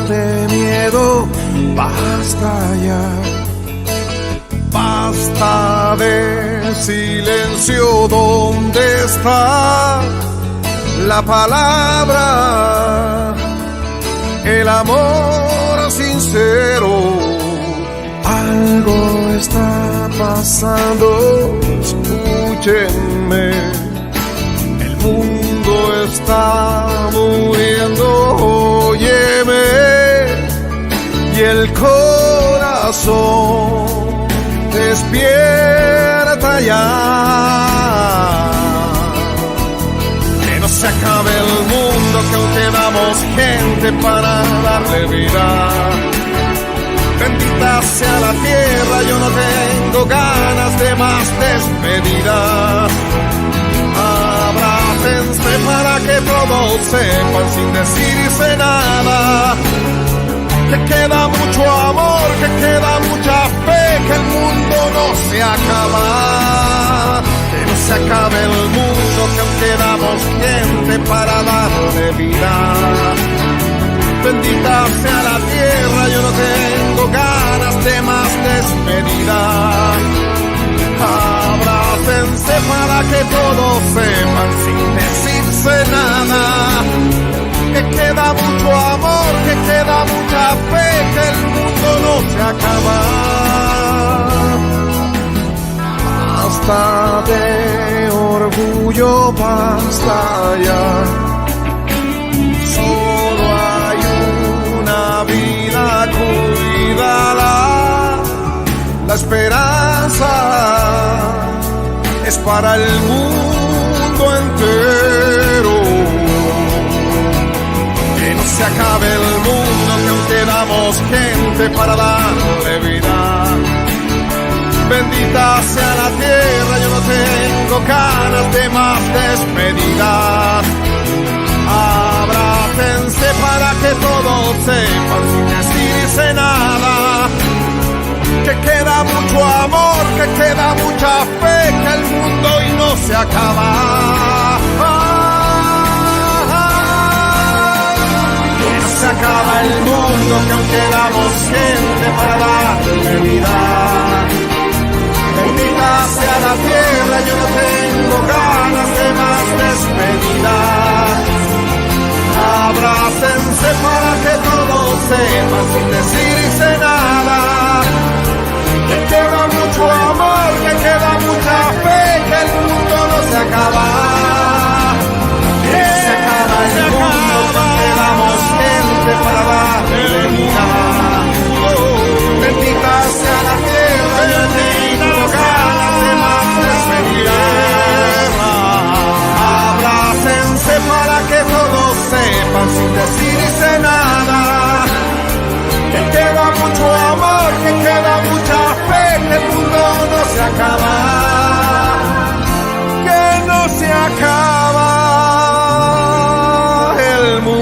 de miedo, basta ya. Basta de silencio, ¿dónde está la palabra? El amor sincero. Algo está pasando, escúchenme. El mundo está muriendo, óyeme. Y el corazón despierta ya. Que no se acabe el mundo, que aún quedamos gente para darle vida. Bendita sea la tierra, yo no tengo ganas de más despedidas. Abrácense para que todos sepan sin decirse nada. Que queda mucho amor, que queda mucha fe, que el mundo no se acaba. Que no se acabe el mundo, que aún quedamos gente para darle vida. Bendita sea la tierra, yo no tengo ganas de más despedida. Abrácense para que todos sepan sin decirse nada. Que queda mucho amor, que queda mucha fe, que el mundo no se acaba. Basta de orgullo, basta ya. Solo hay una vida, cuídala. La esperanza es para el mundo entero. Que no se acabe el mundo, que aún quedamos gente para darle vida. Bendita sea la tierra, yo no tengo ganas de más despedidas. Abrácense para que todos sepan sin decirse nada. Que queda mucho amor, que queda mucha fe, que el mundo hoy no se acaba. Que no se acaba el mundo, que aún quedamos gente para darle vida. Bendita Bendita sea la tierra, yo no tengo ganas de más despedida. Abrácense para que todos sepan sin decirse nada. Que queda mucho amor, que queda mucha fe, que el mundo no se acaba. Que se acaba el mundo, quedamos gente para darle vida. Bendita sea la tierra, yo tengo ganas de más despedida. Abrácense para que todos sepan sin decirse nada. Que queda mucho amor, que queda mucha fe, que el mundo no se acaba. Que no se acaba el mundo.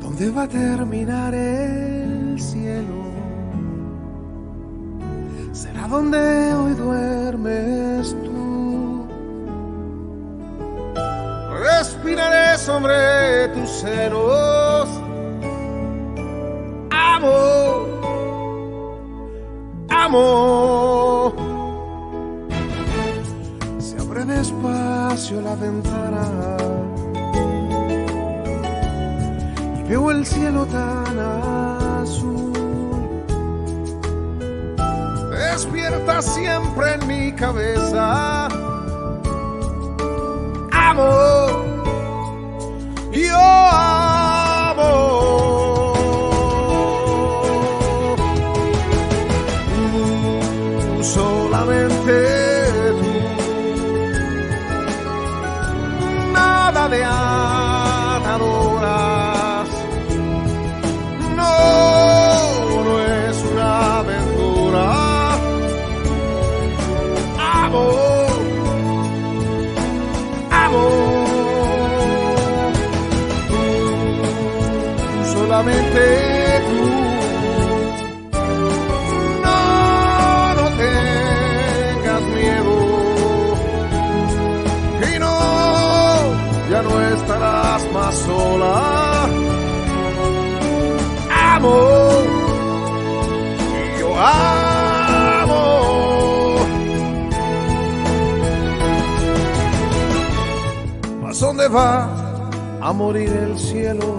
¿Dónde va a terminar el cielo? ¿Será donde hoy duermes tú? Respiraré sobre tus senos. Amo, amo. Se abre despacio la ventana y veo el cielo tan azul. Despierta siempre en mi cabeza. Amo, yo amo. Tú, solamente tú. Nada de ataduras. No, no es una aventura. Amo, amo. Tú, solamente tú. No, no tengas miedo. Y no, ya no estarás más sola. Amo, yo amo. Mas ¿dónde va a morir el cielo?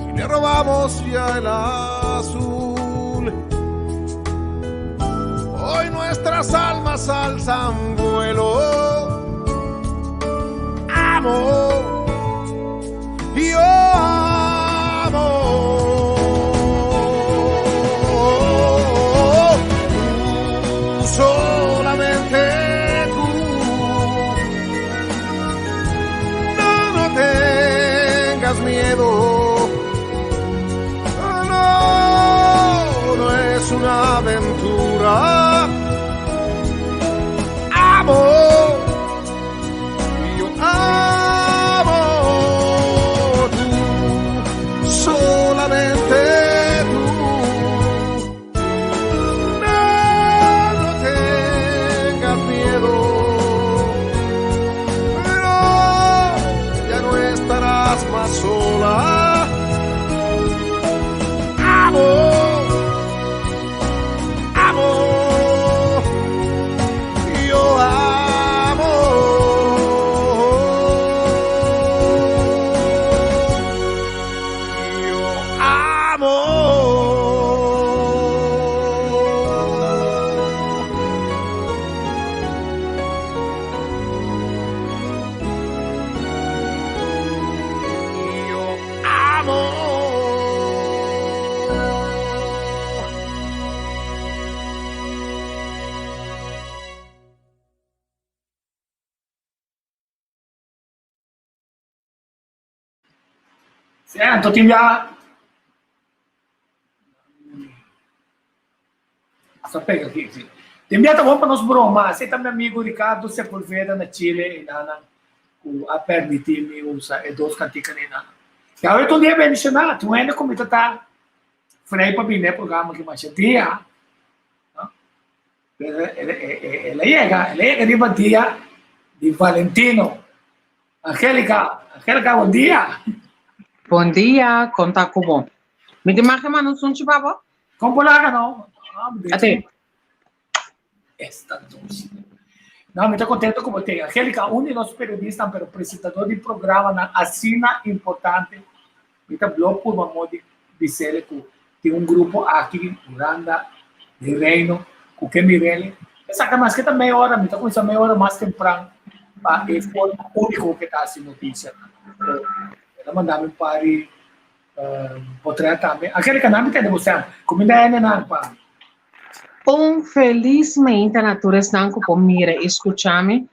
Si le robamos ya el azul. Hoy nuestras almas alzan vuelo. Amo, yo amo. Tú, solamente tú. No, no tengas miedo. No, no es una aventura. Amo, yo amo. Tú, solamente tú. No, no tengas miedo. No, ya no estarás más sola. Amo, amo, yo amo. Yo amo. Yo amo. Sí, anto tin ya Hasta pega aki, sí. Tin bia ta bon pa nos broma. Así ta mi amigo Ricardo Sepulveda na Chile i nanan ku a permití mi usa e dos kantikanan ei nan. I awe ta un dia bendishoná. Tin un hende ku mi ta ta frei pa bini e programa aki masha dia. No? Pero el a yega, el a yega riba dia di Valentino. Angelica, Angelica, bon dia. Bon dia, kon ta ku bo? Mi tin mag e manda un sunchi pa bo? Kon por laga no? Ate. Esta dushi. No, mi ta contento ku bo te. Angelica, un di nos periodistanan, pero presentador di programanan asina importante. Mi ta blo purba mo di bisele ku tin un grupo aki, Hulanda, den Reino, ku ke mirele. Esaki maske ta meia ora, mi ta kuminsá meia ora mas tempran pa e forma úniko ku ta hasi notisia. El a manda mi un par di potret tambe. Angelica, nan mi tende bo sèm. Kuminda hendenan pa. Un felis mainta na tur esnan ku por mira i skucha mi.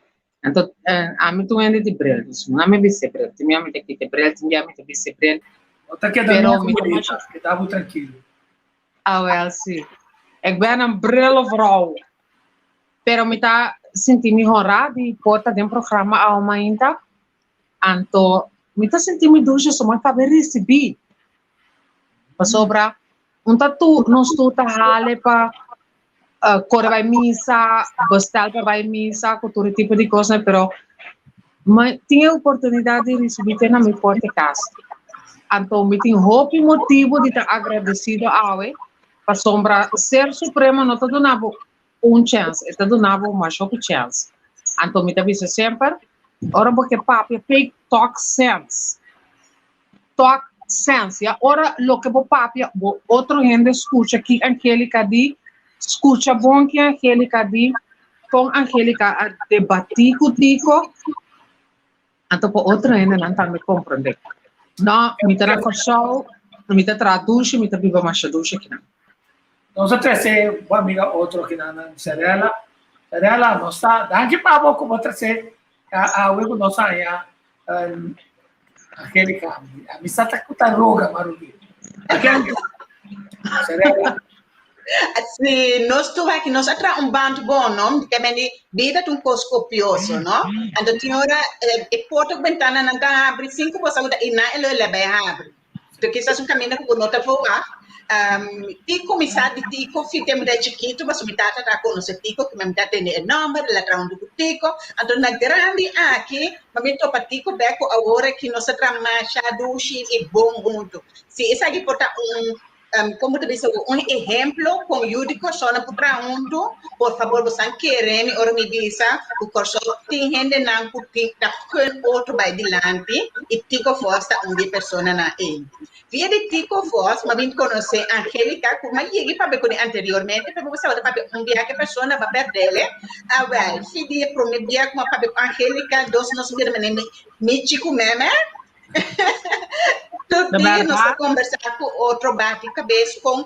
Anto ami ta un hende di bril, dus mi no a mi bisti bril. Tin bia mi ta kita bril, tin bia mi ta bisti bril. Bo ta keda Pero nunca mi ta bonita, masha. keda bo trankilo. Awel si. Ik ben een brilvrouw. Pero mi ta sinti mi honra di por ta den programa awe mainta. Anto mi ta sinti mi dushi so mi a kaba risibi. Pasobra un ta tur nos tur ta hale pa kore bai misa, bestel pa bai misa ku tur e tipo di kosnan, pero mi tin e oportunidat di risibí te na mi porta e kas. Anto mi tin hopi motibu di ta agradesido awe pasobra Ser Supremo no ta duna bo un chèns, e ta duna bo mas hopi chèns. Anto mi ta bisa semper, ora bo ke papia fake talk sense. Talk sense, ya ora loke bo papia bo otro hende skucha ki Angelica di, skucha bon ki Angelica di, kon Angelica a debatí ku Tico, anto pa otro hendenan tambe komprondé. No, mi ta na Kòrsou, mi ta traha dushi, mi ta biba masha dushi akinan. Nos a trese bo amiga otro akinan, Sarela. Sarela, nos ta danki pa bo ku bo trese awe ku nos haña Angelica, a mi sa ta ku ta roga Marubi. Angelica, Sarela. Si nos tuvo aki, nos a traha un band bon, no? Ke men di, bida ta un kos kopioso, no? Anto tin ora e porta ku bentananan ta habri sin ku bo sa ku ta i nan e lo e leba e habri. Pero kisas un kaminda ku bo no ta verwagt. Ti kuminsá di Tico fi tempu di chikitu, pasobra mi tata ta konosé Tico, ku mi ta tende e nòmber, el a traha huntu ku Tico. Anto na grandi aki, mi a bin topa Tico bèk ku awor aki nos ta traha masha dushi i bon huntu. Si esaki por ta un Como ta bisa un ehemplo con yu di Kòrsou nan por traha huntu, por fabor bosan kere mi ora mi bisa ku Kòrsou tin hendenan ku tin ta gun otro bai dilanti i Tico Vos ta un di e personanan ei. Via di Tico Vos mi a bin konosé Angelica ku mi a yega papia kuné anteriormente pero mi tabata papia un bia ku e persona mi a pèrdele. Awèl, fi di e promé bia ku mi a papia ku Angelica dos nos bira manera mi ku meme. Tur dia nos ta conversa cu otro bati cabes con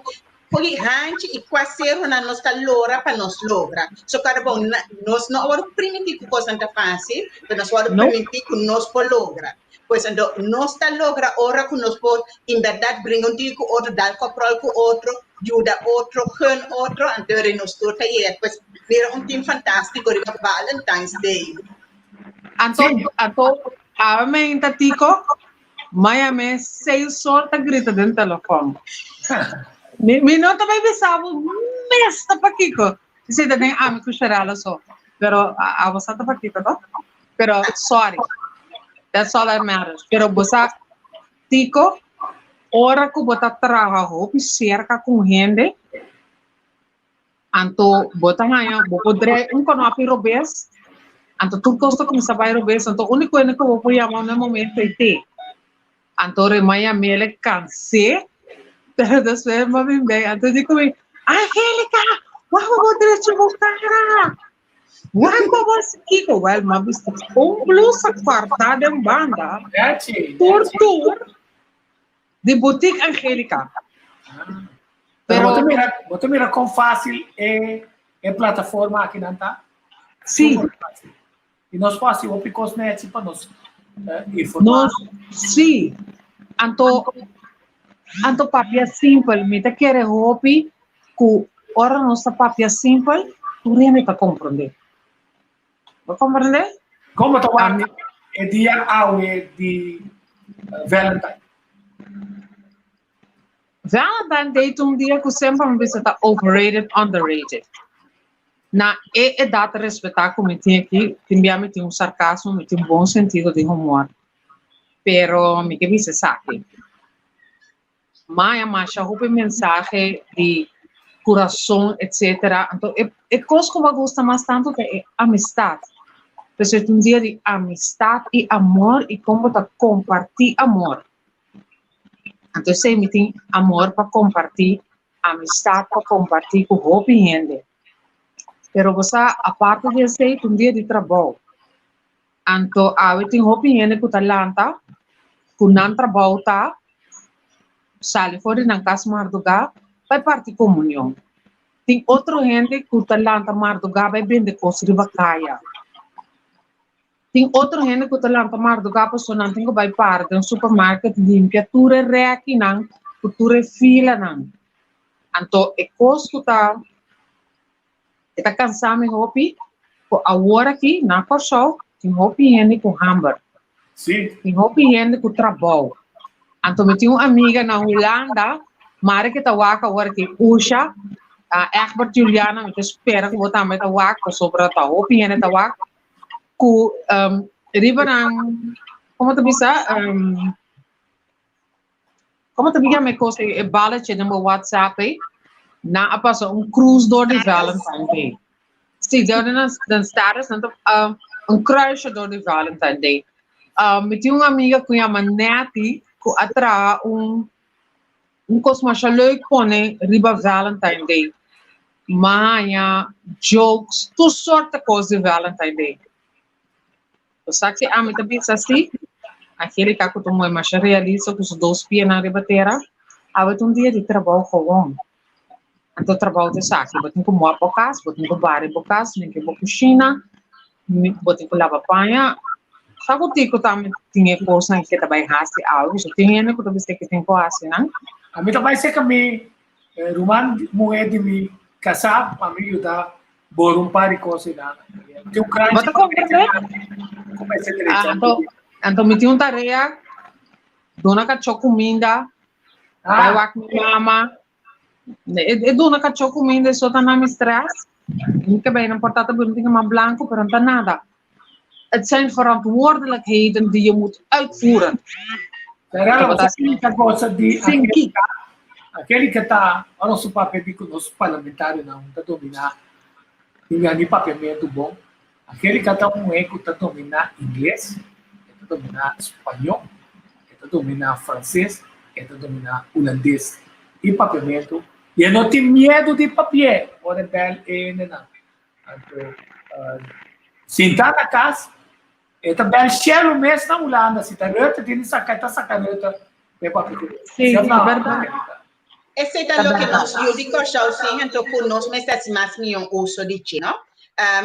con hanchi y cua ceronan nos ta lora pa nos logra. So cada bon, nos no a worde primiti cu cosnan ta facil, pero nos worde primiti cu nos por logra. Pues anto nos ta logra ora cu nos por en berdad bringa un tiki cu otro, dal koprol cu otro, yuda otro, gun otro, anto nos tur ta yega. Pues mira un team fantastico riba Valentine's Day. Anto, anto, awe meinta Tico, maya me seis or ta grita den telefon. Mi, mi no ta bay bisa bo mes ta pakiko. Si ta den ami ku Sharella so. Pero a, abo sa ta pakiko to. Pero sorry. That's all that matters. Pero bo sa, Tico, ora ku bo ta traha hopi serka ku hende, Anto bo ta haña, bo por drei un konopi robes, anto tur kos ta kuminsá bai robes, anto úniko hende ku bo por yama na e momento ei te. Anto Remai a mele kans'é, pero despues mi a bin bei, anto e di ku mi, Angelica, wak ku bo drecha bo kara, wak ku bo hasi kiko. Wèl, mi a bisti un blusa kòrtá den banda, tur tur. Di Boutique Angelica. Pero bo ta mira, bo ta mira kon fácil e e plataforma aki nan ta? Sí. Super fácil. I nos por hasi hopi kos nechi pa nos eh, informá. Nos, sí. Anto, anto papia simpel. Mi ta kere hopi ku ora nos ta papia simpel, tur hende ta komprondé. Bo komprondé? Kon bo ta wak e dia awe di Valentine? Valentine Day ta un dia ku semper mi bisa ta overrated, underrated. Na e edat respetá ku mi tin aki, tin bia mi tin un sarkasmo, mi tin un bon sentido di humor. Pero mi ke bisa esaki. Maya masha hopi mensahe di kurason etcetera. Anto e e kos ku bo a gusta mas tantu ta e amistat. Pasobra ta un dia di amistat i amor i kon bo ta kompartí amor. Anto esei mi tin amor pa kompartí, amistat pa kompartí ku hopi hende. Pero bo sa aparte di esei ta un dia di trabou. Anto awe tin hopi hende ku ta lanta ku nan trabou ta sali for di nan kas mardugá bai parti komunion. Tin otro hende ku ta lanta mardugá bai bende kos riba kaya. Tin otro hende ku ta lanta mardugá pasobra nan tin ku bai para den supermarket limpia tur e rèkinan ku tur e filanan. Anto e kos ku ta E ta kansa mi hopi ku awor aki na Kòrsou tin hopi hende ku hamber. Sí. Tin hopi hende ku trabou. Anto mi tin un amiga na Hulanda, mare ke ta wak awor aki, Usha, ah, Egbert Juliana, mi ta spera ku bo tambe ta wak, pasobra ta hopi hende ta wak, ku um, riba nan, komo ta bisa, um, Como ta yama e cosa e balletje den bo WhatsApp ei? Nan a pasa un cruz door di Valentine Day. Sí, door den den status nan ta uh, un kruisje door di Valentine Day. Uh, mi tin un amiga ku yama Netty ku a traha un un kos masha leuk pone riba Valentine Day. Maña, jokes, tur sorte kos di Valentine Day. Bo sa ki ami ta bisa si? Angelica ku ta moe masha realista ku su dos pianan riba tera, awe ta un dia di trabou gewoon. Anto trabou ta esaki, bo tin ku mòp bo kas, bo tin ku bari bo kas, limpia bo kushina, bo tin ku laba paña. Sa ku tiko tambe tin e kosnan ke ta bai hasi awe, pasobra tin hende ku ta bisa ke tin ku hasi nan. Ami ta bai seka mi ruman muhé di mi kasá pa mi yuda Bor un par di kos einan. Tin un Bo ta comprende? Kumesa drecha. Anto, anto mi tin un tarea, duna kachó kuminda, bai wak mi mama. E, e duna kachó kuminda eso ta na mi stress. Mi ke bai nan por ta ta bira un tin mas blanco, pero no ta nada. Het zijn verantwoordelijkheden die je moet uitvoeren. Pero bo ta gosa di Angelica, Angelica ta ora su papia di ku nos parlamentarionan ta dominá tin ni papiamentu bon. Angelica ta un muhé ku ta dominá ingles, e ta dominá spañó, e ta dominá franses, e ta dominá hulandes i papiamentu. I e no tin miedu di papi'é ora e bèl e hendenan. Anto, sinta na kas, e ta bel shelu mes na Hulanda, si ta Rutte tin di saka, e ta saka Rutte p'e papia ku Sí, Sef na berdad. Esei ta loke nos yu di Kòrsou sin, anto ku nos mester hasi mas mihó uso di dje, no?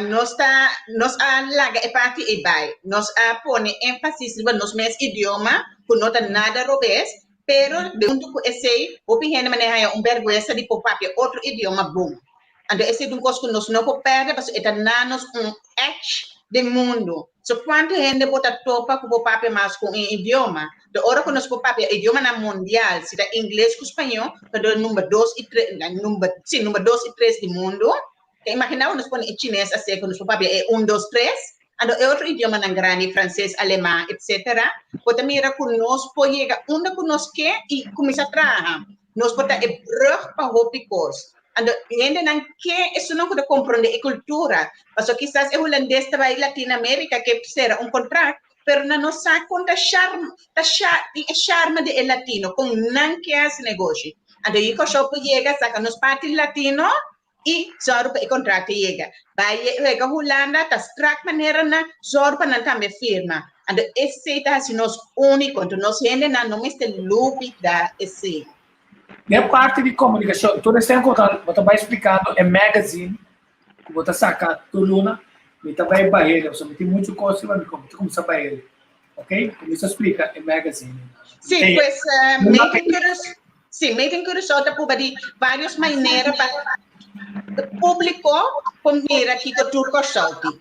Nos ta, nos a laga e parti ei bai. Nos a pone énfasis riba nos mes idioma, ku no ta nada robes, pero huntu ku esei hopi hende manera haña un bèrgwensa di por papia otro idioma bon. Anto esei ta un kos ku nos no por pèrdè pasobra e ta na nos un edge den mundu. So kuantu hende bo ta topa ku bo papia mas ku un idioma? De ora ku nos por papia idiomanan mundial, si ta ingles ku spañó, ta do number dos i tres, number, si, number dos i tres di mundu. Ta imaginá bo nos pone e chines así ku nos por papia e un, dos, tres. Anto e otro idiomanan grandi, franses, aleman, etcetera, bo ta mira ku nos por yega unda ku nos ke i kuminsá traha. Nos por ta e brug pa hopi kos. Anto hendenan ke esunnan ku ta komprondé e kultura. Pasobra kisas e hulandes ta bai Latin Amerika ke sera un kontrakt, pero nan no sa kon ta sharm, ta sha, tin e sharma di e latino, kon nan ke hasi negoshi. Anto yi Kòrsou por yega saka nos parti latino i sòru pa e kontrakt yega. Bai yega Hulanda ta strak manera nan sòru pa nan tambe firma. Anto esei ta hasi nos úniko. Anto nos hendenan no mester lubida esei. Den parti di komunikashon, tur esei ku bo ta bai splikando e magazine ku bo ta saka tur luna, mi ta bai bah'e, pasobra mi tin muchu kos riba mi mi ta kuminsá bah'e. Ok? Kuminsá splika e magazine. Sí, pues Made in Curaçao, sí, Made in Curaçao ta prueba di varios manera pa. públiko por mira kiko tur Kòrsou tin.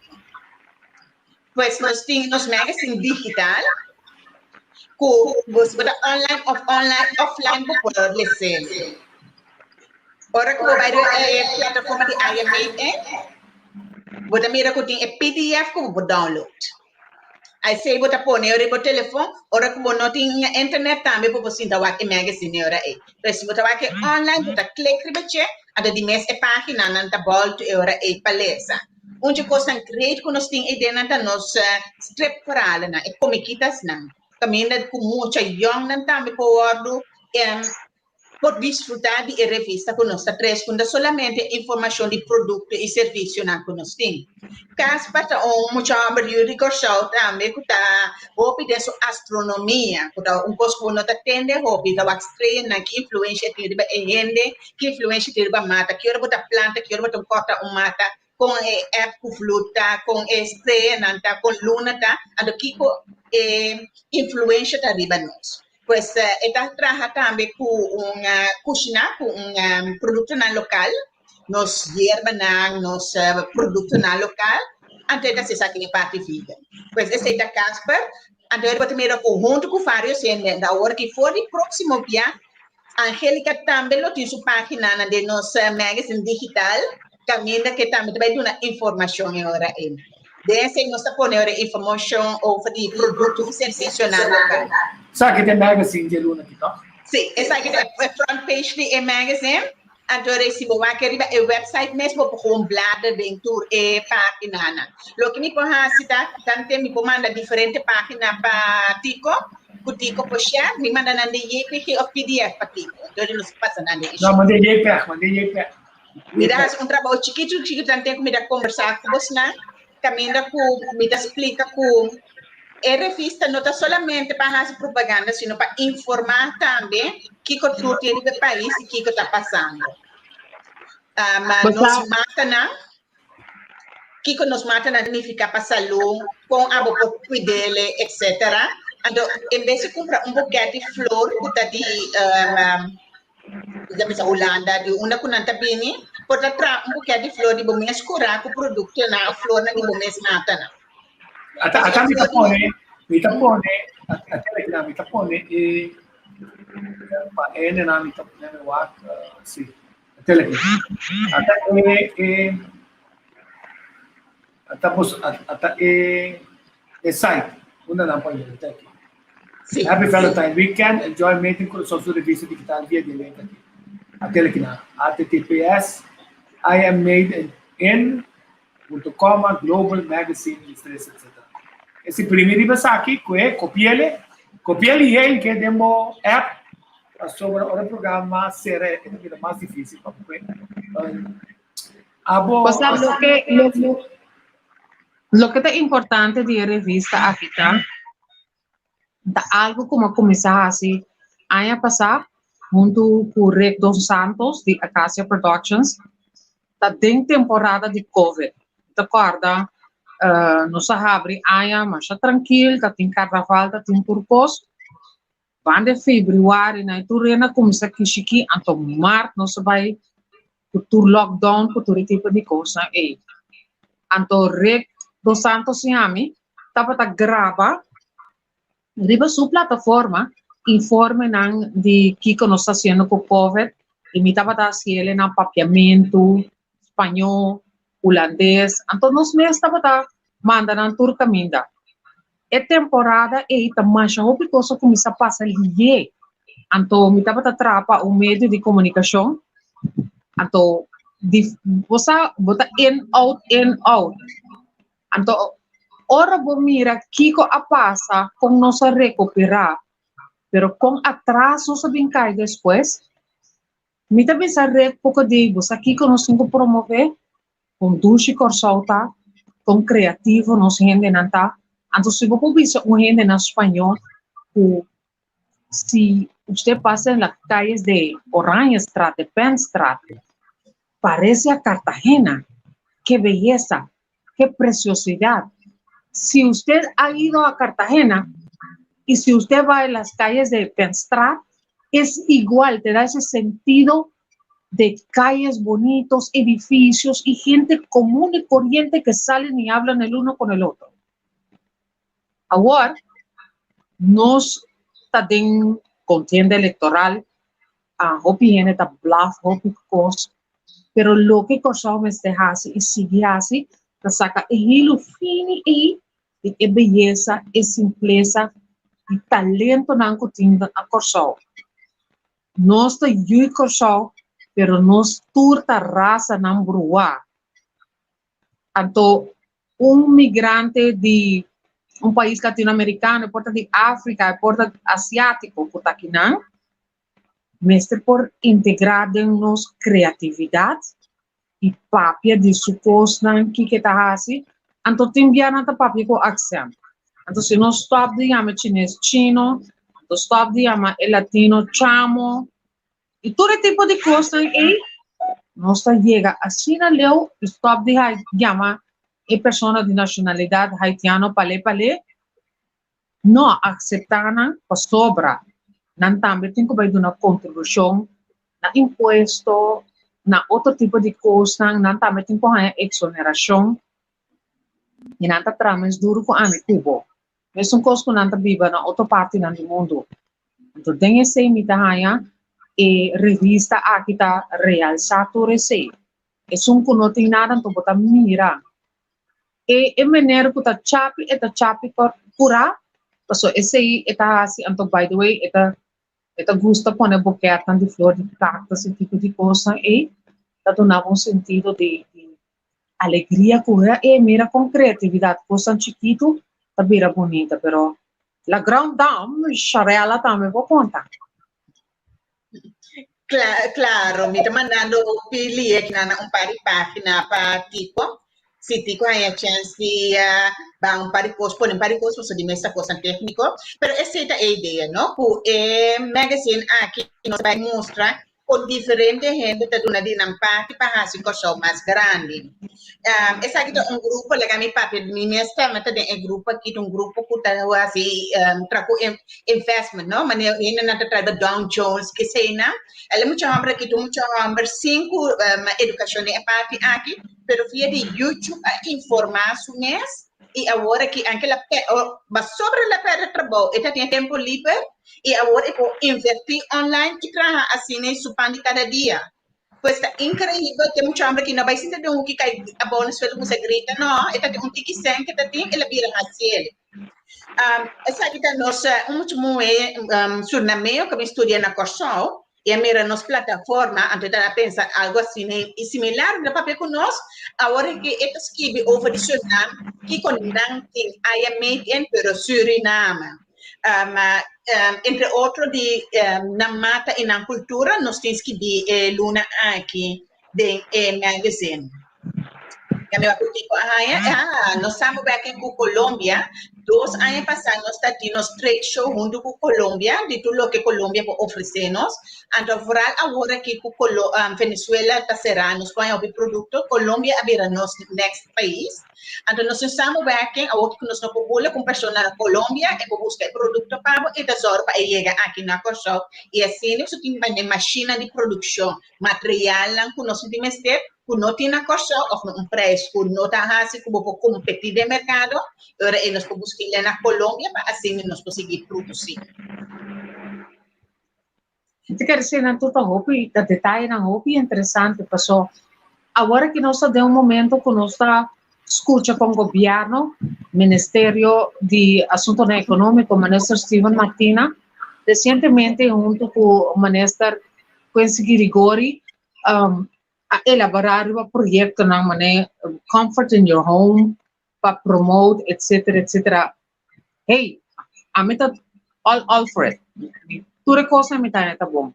Pues nos tin nos magazine digital ku bo si bo ta online òf online offline bo por les'é. Ora ku bo bai riba e plataforma di IMA bo ta mira ku tin e PDF ku bo por download. Esei bo ta pone riba bo telefon, ora ku bo no tin internet tambe bo por sinta wak e magazine e ora ei. Pero si bo ta wak e online bo ta klik riba dje, anto di mes e paginanan ta boltu e ora ei pa lesa. Un dje kosnan great ku nos tin eidennan ta nos stripverhalennan, e komikitasnan, kaminda ku mucha yòngnan tambe por wòrdu por disfrutá di e revista ku nos ta trese ku no ta solamente informashon di produkto i servisionan ku nos tin. Caspar ta un mucha hòmber yu di Kòrsou tambe ku ta hopi den su astronomia, ku ta un kos ku bo no ta tende hopi, ta wak streanan, ki influensha tin riba e hende, ki influensha tin riba mata, ki ora bo ta planta, ki ora bo ta kòrta un mata, kon e app ku vloed ta, kon e streanan ta, kon luna ta, anto kiko e influensha ta riba nos. Pues e ta traha tambe ku un kushina, ku un produktonan lokal, nos yerbanan, nos produktonan lokal, anto e ta hasi esaki den parti vegan. Pues esei ta Casper, anto e por ta mira ku huntu ku varios hende, awor ki for di próksimo bia Angelica tambe lo tin su paginanan den nos magazine digital, kaminda ke tambe ta bai duna informashon e ora ei. Den esei nos ta pone ora informashon over di produkto i servisionan lokal. Esaki ta e magazine dje luna aki, tòg? Sí, esaki ta e front page di e magazine. Anto si bo wak riba e website mes bo por gewoon blader den tur e paginanan. Loke mi por hasi ta, tante mi por manda diferente pagina pa Tico, ku Tico por share, mi manda nan den JPG of PDF pa Tico. Entonces nos pasa nan den e No, share. manda JPEG, manda JPEG. Mi ta hasi un trabou chikitu chikitu tante ku mi ta kombersá ku bosnan, kaminda ku mi ta splika ku e revista no ta solamente pa hasi propaganda, sino pa informá tambe kiko tur tin riba e pais i kiko ta pasando. Ma nos matanan, kiko nos matanan ta nifiká pa salú, kon abo por kuid'é, etcetera. Anto, en bes di kumpra un buket di flor ku ta di ta bisa Hulanda, di unda ku nan ta bini, por ta traha un buket di flor di bo mes kurá ku produktonan òf flornan di bo mes matanan. Ata, ata mi ta pone, mi ta pone, ata mi ta pone e pa ene na mi ta pone mi wak, si, ata ata e e ata bos ata e e site unda nan por yega ta aki. Sí. Happy Valentine Weekend. Enjoy Made in Curaçao su revista digital via di link aki. Atel aki na https I am made in punto comma global magazine etc etc. E si primi riba esaki ku e kopiele kopiele i hei ke den bo app pasobra ora e programa sera e ta bira mas difisil pa bo kue. Abo Pasá loke loke loke ta importante di e revista aki ta Ta algu ku mi a kuminsá hasi aña pasá huntu ku Rick Dos Santos di Acacia Productions. Ta den temporada di Covid. Mi ta kòrda nos a habri aña masha trankil, ta tin karnaval, ta tin tur kos. Banda e febrüari nan e tur renda a kuminsá kishikí, anto mart nos a bai ku tur lockdown ku tur e tipo di kosnan ei. Anto Rick Dos Santos i ami tabata graba riba su plataforma informenan di kiko nos ta hasiendo ku Covid i mi tabata hasiel na papiamentu, spañó, hulandes, anto nos mes tabata manda nan tur kaminda. E temporada ei ta masha hopi kos a kuminsá pasa lié. Anto mi tabata traha pa un medio di komunikashon, anto di bo sa bo ta in out in out. Anto ora bo mira kiko a pasa kon nos a rekuperá, pero kon atras nos a bin kai despues, mi ta bisa rek poko di bo sa kiko nos tin ku promové? Kon dushi Kòrsou ta, kon kreativo nos hendenan ta. Anto si bo por bisa un hende na spañó ku si usted pasa en las calles de Oranjestraat, de Penstraat, parece a Cartagena, ke beyesa, ke preciosidad. Si usted ha ido a Cartagena y si usted va en las calles de Penstraat, es igual, te da ese sentido. de calles bonitos, edificios y gente común y corriente que salen y hablan el uno con el otro. Awor, nos ta den contienda electoral, a hopi hende ta blaf hopi cos, pero loke Kòrsou mester hasi y sigui hasi ta saca e hilo fini ei di e beyesa, e simplesa di talentonan cu tin na Kòrsou. Nos ta yui Kòrsou, pero nos tur ta rasanan bruá. Anto un migrante di un pais latinoamericano, e por ta di Africa, e por ta asiatico cu ta akinan, mester por integra den nos creatividad y papia di su cosnan kico e ta haci, anto tin bia nan ta papia cu accent. Anto si nos stop di yama e chines chino, anto stop di yama e latino chamo, y tur e tipo di cosnan ey, nos ta yega asina leu y stop di yama e persona di nacionalidad haitiano pale pale, No acepta nan pasobra nan tambe tin cu bay duna contribucion na impuesto, na otro tipo di cosnan, nan tambe tin cu haya exoneracion y nan ta traha mes duro cu ami cu bo. Mesun cos cu nan ta biba na otro partinan di mundo. Anto den esey mi ta haya e revista aki ta realsa tur esey. Esun cu no tin nada anto bo ta mira E e meneer ku ta chapi e ta chapi purá paso esei e ta hasi anto by the way e ta e ta gusta pone boketnan di flor di cactus e tipo di kosnan ei ta duna bo un sentido di di alegria ku e mira kon creatividad kosnan chikitu ta bira bunita pero la grand dame Sharella tambe por konta. Claro, mi ta mandando hopi lieknan na un par di pagina pa Tico. Si Tico haña chance di baha un par di cos, pone un par di cos, pasobra di mes ta cosnan tecnico. Pero esey ta e idea, no? Cu e magazine aki nos ta bay mustra con diferente hende ta duna di nan parti pa haci Kòrsou mas grandi. Esaki ta un grupo, laga mi papia di mi mes tambe ta den e grupo aki, ta un grupo cu ta haci traha cu investment, no? Manera hendenan ta traha Dow Jones, keseinan. El e mucha homber aki ta un mucha homber sin cu educacion den e parti aki, pero via di YouTube a informa su mes y awor aki anke el a pasobra el a perde trabou e ta tin e tempo liber y awor e por inverti online y traha asina su pan di cada dia. Pues ta increíbel te mucha homber ki no bai sinta den un hoeki kai abou na suelo kuminsa grita no, e ta tin un tiki sen ke ta tin el a bira haciel. Esaki ta nos un mucha muhe Surinameo ku a bin studia na Kòrsou i a mira nos plataforma anto e ta a pensa algo asina i similar a papia ku nos awor ke e ta skibi over di Surinam kiko nan tin aya made in pero Suriname. Entre otro di nan mata i nan kultura nos tin skibí e luna aki den e magazine. Ya mi wak tipo a haña, ah, nos samenwerking ku Colombia. Dos aña pasá nos ta tin nos trade show huntu ku Colombia, di tur loke Colombia por ofresé nos. Anto vooral awor aki ku Colo Venezuela ta será, nos por haña hopi produkto, Colombia a bira nos next pais. Anto nos tin samenwerking, awor ku nos no por bula ku un persona na Colombia, e por buska e produkto pa bo i ta zòrg pa e yega aki na Kòrsou. I asina nos tin bende mashina di produkshon, materialnan ku nos tin mester ku no tin na Kòrsou òf na un preis ku no ta hasi ku bo por kompetí den merkado, e ora ei nos por buska e na Colombia pa asina nos por sigui produsí. Mi ta kere sey nan tur ta hopi, ta detayenan hopi interesante paso awor aki nos ta den un momento ku nos ta skucha kon gobierno, Ministerio di Asuntonan Ekonómiko, Minister Steven Martina, resientemente huntu ku Minister Quincy Girigori a elaborá riba proyektonan manera Comfort in Your Home pa promote etcetera etcetera. Hey, ami ta all all for it. Tur e kosnan mi ta haña ta bon.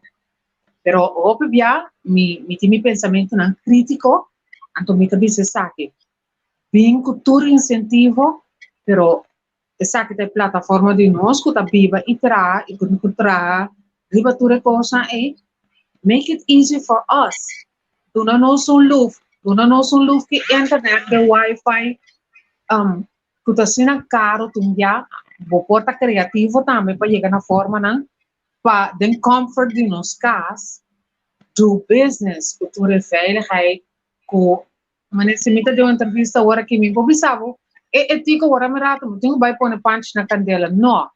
Pero hopi bia mi mi tin mi pensamentunan kritiko, anto mi ta bisa esaki. Bin ku tur insentivo, pero esaki ta e plataforma di nos ku ta biba i traha i ku ku traha riba tur e kosnan ei. Make it easy for us. Duna nos un luf, duna nos un luf ki internet, ki wifi, um, ku ta asina karo tin bia, bo por ta kreativo tambe pa yega na formanan pa den comfort di nos kas. do business ku tur e veiligheid ku manera si mi ta den un entrevista ora ki mi por bisa bo e e tiko ora mi rato mi tin ku bai pone panchi na kandela no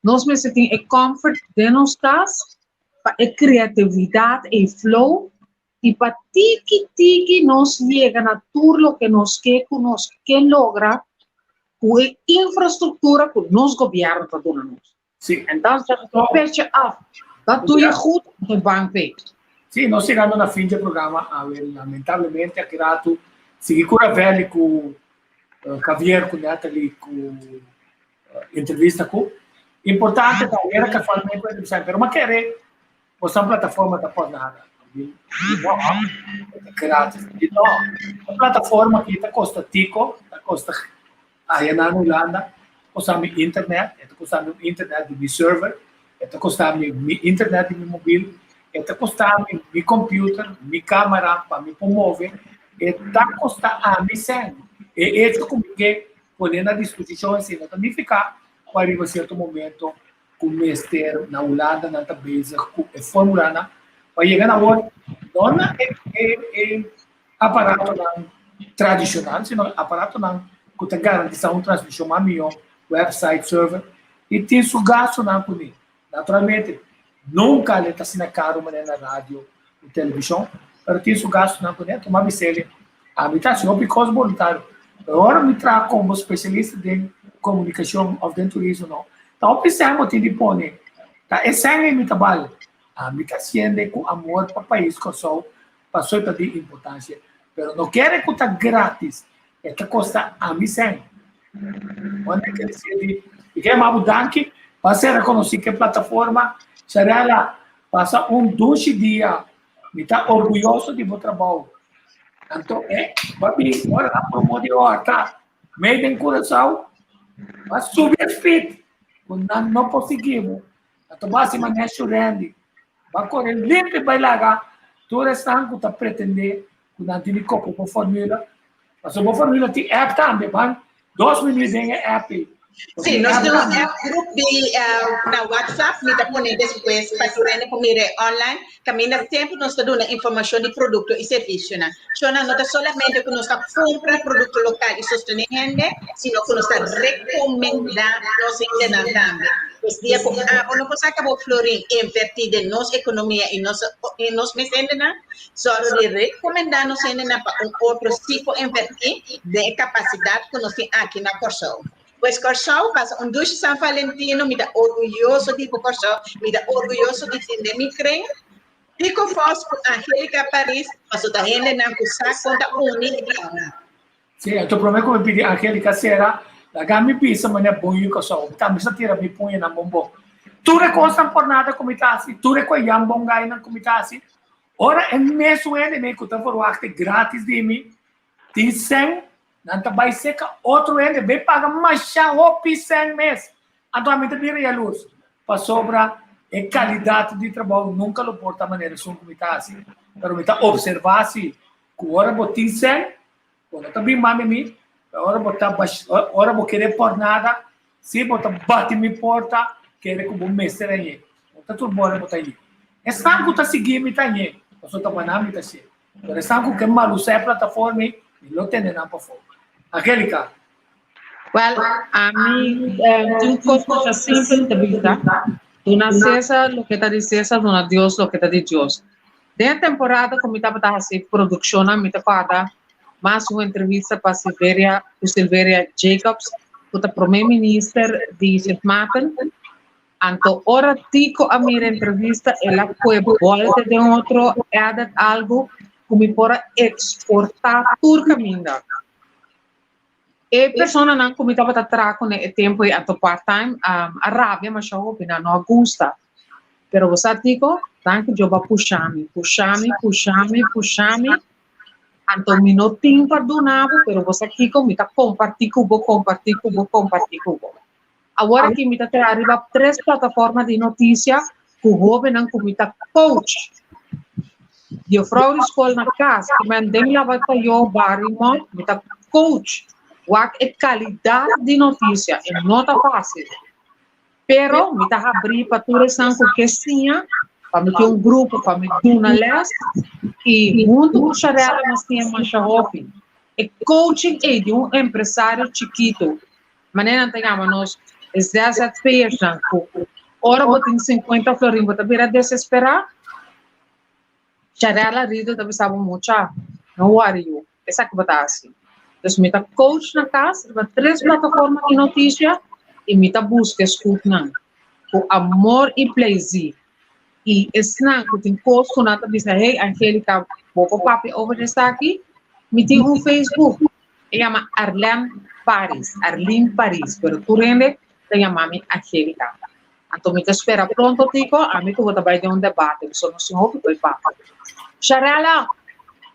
nos mester tin e comfort den nos kas pa e kreatividat ei flow i pa tiki tiki nos yega na tur loke nos ke ku nos ke logra ku e infrastruktura ku nos gobièrnu ta duna nos. Sí. En dan zeg ik een petje af. Dat doe je goed, de bank weet. Sí, nos llegando na fin di programa, awe lamentablemente aki ratu sigui ku Ravelli ku eh, Javier ku Natalie ku eh, entrevista ku. Importante ta era casualmente ku entrevista, pero ma kere bosa plataforma ta por nada. No, gratis. No, e plataforma aki ta kosta tiko, ta kosta Aya na Hulanda kosta mi internet, e ta kosta mi un internet di mi server, e ta kosta mi mi internet di mi mobil, e ta kosta mi mi computer, mi camera pa mi por move, e ta kosta ami sèn. E hecho ku mi ke pone na disposishon esei no ta nifiká ku ariba sierto momento ku mester na Hulanda nan ta bezig ku e formulanan pa yega na wòrdu no na e e aparatonan tradishonal, sino aparatonan ku ta garantisá un transmishon mas mihó, website, server, i tin su gastunan kuné. Naturalmente, nunka lo e ta asina karu manera na radio ku televishon, pero tin su gastunan kuné. Tuma bis'el, Ami ta hasi hopi kos boluntario, pero ora mi traha komo spesialista den komunikashon òf den turismo no, ta hopi sèn bo tin di pone. Ta e sèn ei mi ta bal. Ami ta hasiende ku amor pa pais Kòrsou Paso e ta di importancia. Pero no kere cu ta gratis. E ta costa ami sen. Wanneer ke di, mi ke yama bo danki pa ser reconoci ke plataforma. Sharella, pasa un dushi dia. Mi ta orguyoso di bo trabou. Anto e, babi, ora nan promo di horta, made in Curaçao, ba subi e speed, cu nan no por sigui bo. Anto bo hasi manera Shurendi. Ba kore limpi bai laga tur esnan ku ta pretendé ku nan tin di kopia bo formula. Pasobra bo formula tin app tambe, ban dos minuut den e app ei. Sí, nos tin un app group di na WhatsApp, mi ta pone despues pa tur hende por mira e online, kaminda semper nos ta duna informashon di produkto i servisionan. Shownan no ta solamente ku nos ta kumpra produkto lokal i sostené hende, sino ku nos ta rekomendá nos hendenan tambe. Pues dia ku abo no por saka bo florin invertí den nos ekonomia i nos i nos mes hendenan, sòru di rekomendá nos hendenan pa un otro si por invertí den e kapasidat ku nos tin aki na Kòrsou. Pues Kòrsou pasa un dushi San Valentino, mi ta orguyoso di bo Kòrsou, mi ta orguyoso di tende mi kren. Tico Vos ku Angelica Paris paso ta hendenan ku sa kon ta uni i traha. Sí, anto promé ku mi pidi Angelica sera, laga mi bisa manera bon yu Kòrsou, mi tambe sa tira mi puña nan bon bon. Tur e kosnan por nada ku mi ta hasi, tur e koyan bongainan ku mi ta hasi, ora e mesun hende nei ku ta verwachta gratis di mi, tin sèn, nan ta bai seka otro hende bai paga masha hopi sèn mes. Anto ami ta bira yalurs, pasobra e kalidat di trabou nunka lo por ta manera esun ku mi ta hasi. Pero mi ta opservá si ku ora bo tin sèn, bo no ta bin manda mi, pero ora bo ta ora bo kere por nada, si bo ta bati mi porta, kere ku bo mester añ'é. No ta tur bora bo ta añ'é. Esnan ku ta sigui mi ta añ'é, pasobra ta baná mi ta hasié. Pero esnan ku ke malusá e plataforma ei, mi lo tene nan pafó. Angelica. Wel, ami tin un kos masha simpel ta bisa, duna Cesar loke ta di Cesar, duna Dios loke ta di Dios. Den e temporada ku mi tabata hasi produkshonnan mi ta kòrda mas un entrevista pa Silveria ku Silveria Jacobs ku ta prome minister di Sint Maarten. Anto ora Tico a mira entrevista el a kue bòlta den otro edit algu ku mi por a eksportá tur kaminda. E personanan ku mi tabata traha kuné e tempu ei anto part time a rabia masha hopi, nan no a gusta. Pero bo sa Tico, danki Dios bo a pusha mi, pusha mi, pusha mi, pusha mi, anto mi no tin pa duna bo, pero bo sa kiko, mi ta kompartí ku bo, kompartí ku bo, kompartí ku bo. Awor aki mi ta traha riba tres plataforma di notisia ku hóbennan ku mi ta coach. Juffrouw di skol na kas, ku men den laba tayó, bari mòp, mi ta coach. Wak e kalidat di notisia, e no ta fásil. Pero mi ta habrí pa tur esnan ku ke siña. Pa mi tin un grupo pa mi duna les i huntu ku Sharella nos tin e masha hopi. E coaching ei di un empresario chikitu, manera nan ta yama nos e ZZP'ersnan ku ora bo tin sinkuenta florin bo ta bira desesperá, Sharella Riedel ta bisa bo mucha, no worry yu, esaki bo ta hasi. Dus mi ta coach na kas riba tres plataforma di notisia i mi ta buska e scoopnan ku amor i pleizí. I esnan ku tin kos ku nan ta bisa, hey Angelica, bo por papia over di esaki? Mi tin un Facebook, e yama Arlene Paris, Arlene Paris, pero tur hende ta yama mi Angelica. Anto mi ta spera pronto Tico, ami ku bo ta bai den un debate, pasobra nos tin hopi koe papia. Sharella,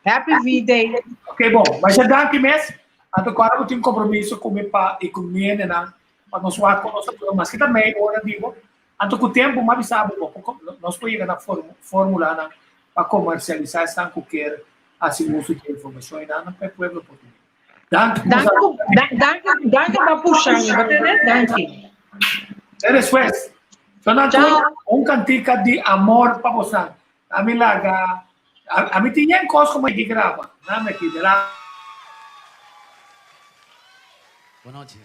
happy V-Day! Ok bon, masha danki mes. Anto ku ora bo tin kompromiso ku mi pa i ku mi hendenan pa nos wak kon nos ta dura maske ta mei ora dibo. Anto ku tempu mi a bisa bo, bo por nos por yega na formulanan pa komersialisá esnan ku kier hasi uso di e informashon einan pa e pueblo por tene. Danki. Danki, danki, danki pa pusha mi, bo tene? Danki. Te despues. Sona tur un kantika di amor pa bosan. Ami laga, ami tin yen kos ku mi di graba. Name aki de la. Bon nochi.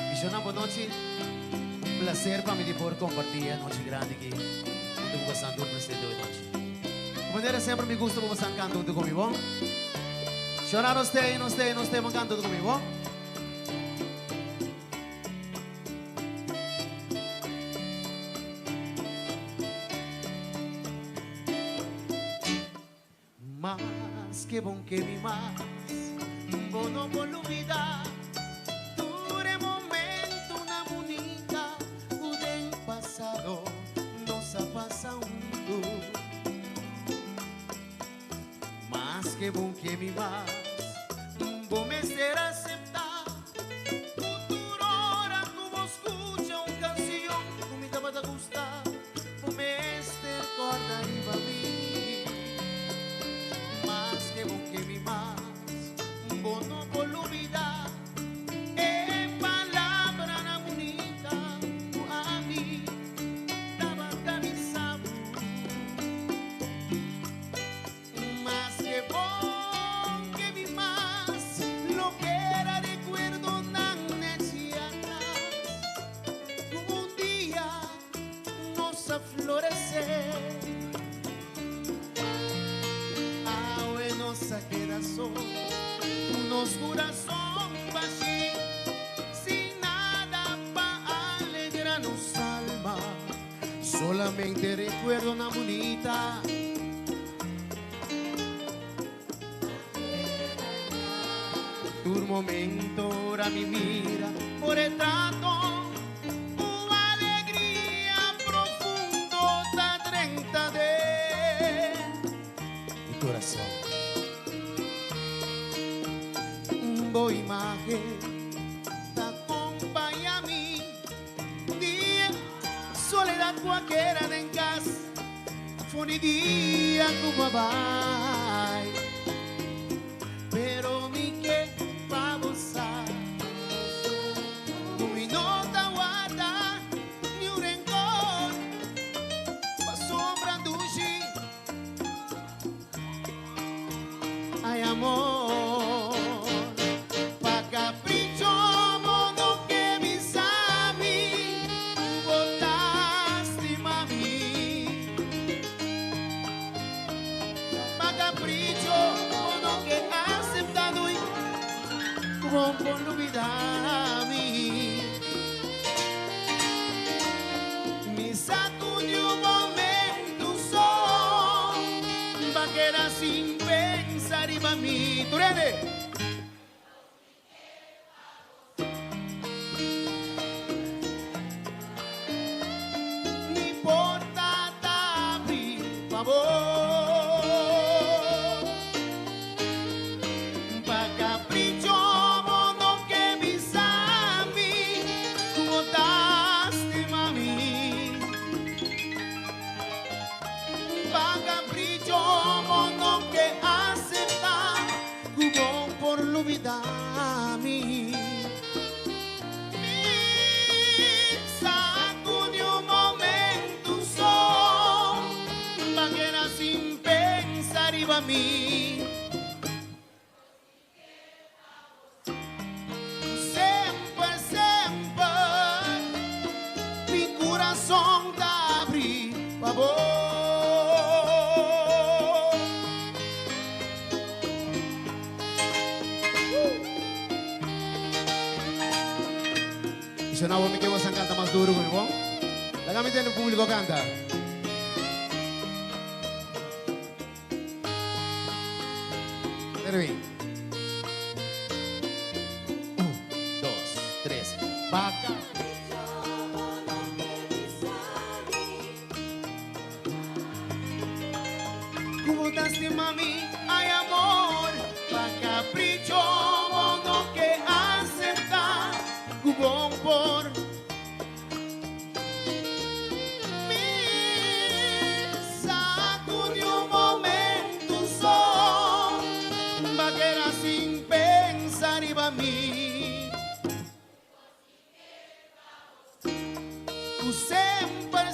Misionnan bon nochi. Un placer pa mi di por comparti e anochi grandi aki hunto cu bosan tur presente hoy nochi. Di manera semper mi gusta pa bosan canta hunto cu mi, bon? Shona nos tei, nos tei, nos tei, bon canta hunto cu mi, bon? Mas ke bon ke mi mas bo no por lubida tur e momentunan bunita ku den pasado nos a pasa huntu. Mas ke bon ke mi mas bo mester aseptá ku tur ora ku bo skucha un kansion ku mi tabata gusta bo mester kòrda riba mi. Mas ke bon ke mi mas bo no por lubidá e palabranan bunita ku ami tabata bisa bo. Mas ke bon ke mi mas lo keda rekuerdonan nechi atras ku un dia nos a floresé. Awe nos a keda so ku nos kurason bashí sin nada pa alegra nos alma. Solamente rekuerdonan bunita. Tur momento ora mi mira bo retrato, un alegria profundo ta drenta den mi corazon. Bo imagen ta compaña mi. Dia, soledad cualkera den cas, for di dia cu bo a bay. Pero mi ke pa bo sa cu mi no ta warda niun rencor, pasobra dushi. Ay amor, pa capricho bo no ke bisa mi cu bo ta stima mi. Pa capricho bo no ke acepta dui cu bo por lubida mi. Mi sa cu di un momento. Tu so ba keda sin pensa riba mi. Tur hende. Mi porta ta abri pa bo. Pa capricho bo no ke bisa mi cu bo ta stima mi. Pa capricho bo no. mi. Semper, semper, mi kurason ta habrí pa bo. I so now mi ke boso kanta mas duru ku mi, bon? Laga mi tende públiko kanta. Terwin. Un, dos, tres. Baka. Ku bo ta stima mi, ay amor, pa capricho bo no ke acepta ku bon por mi sa ku ni un momento so b'a keda sin pensa riba mi. Ku semper.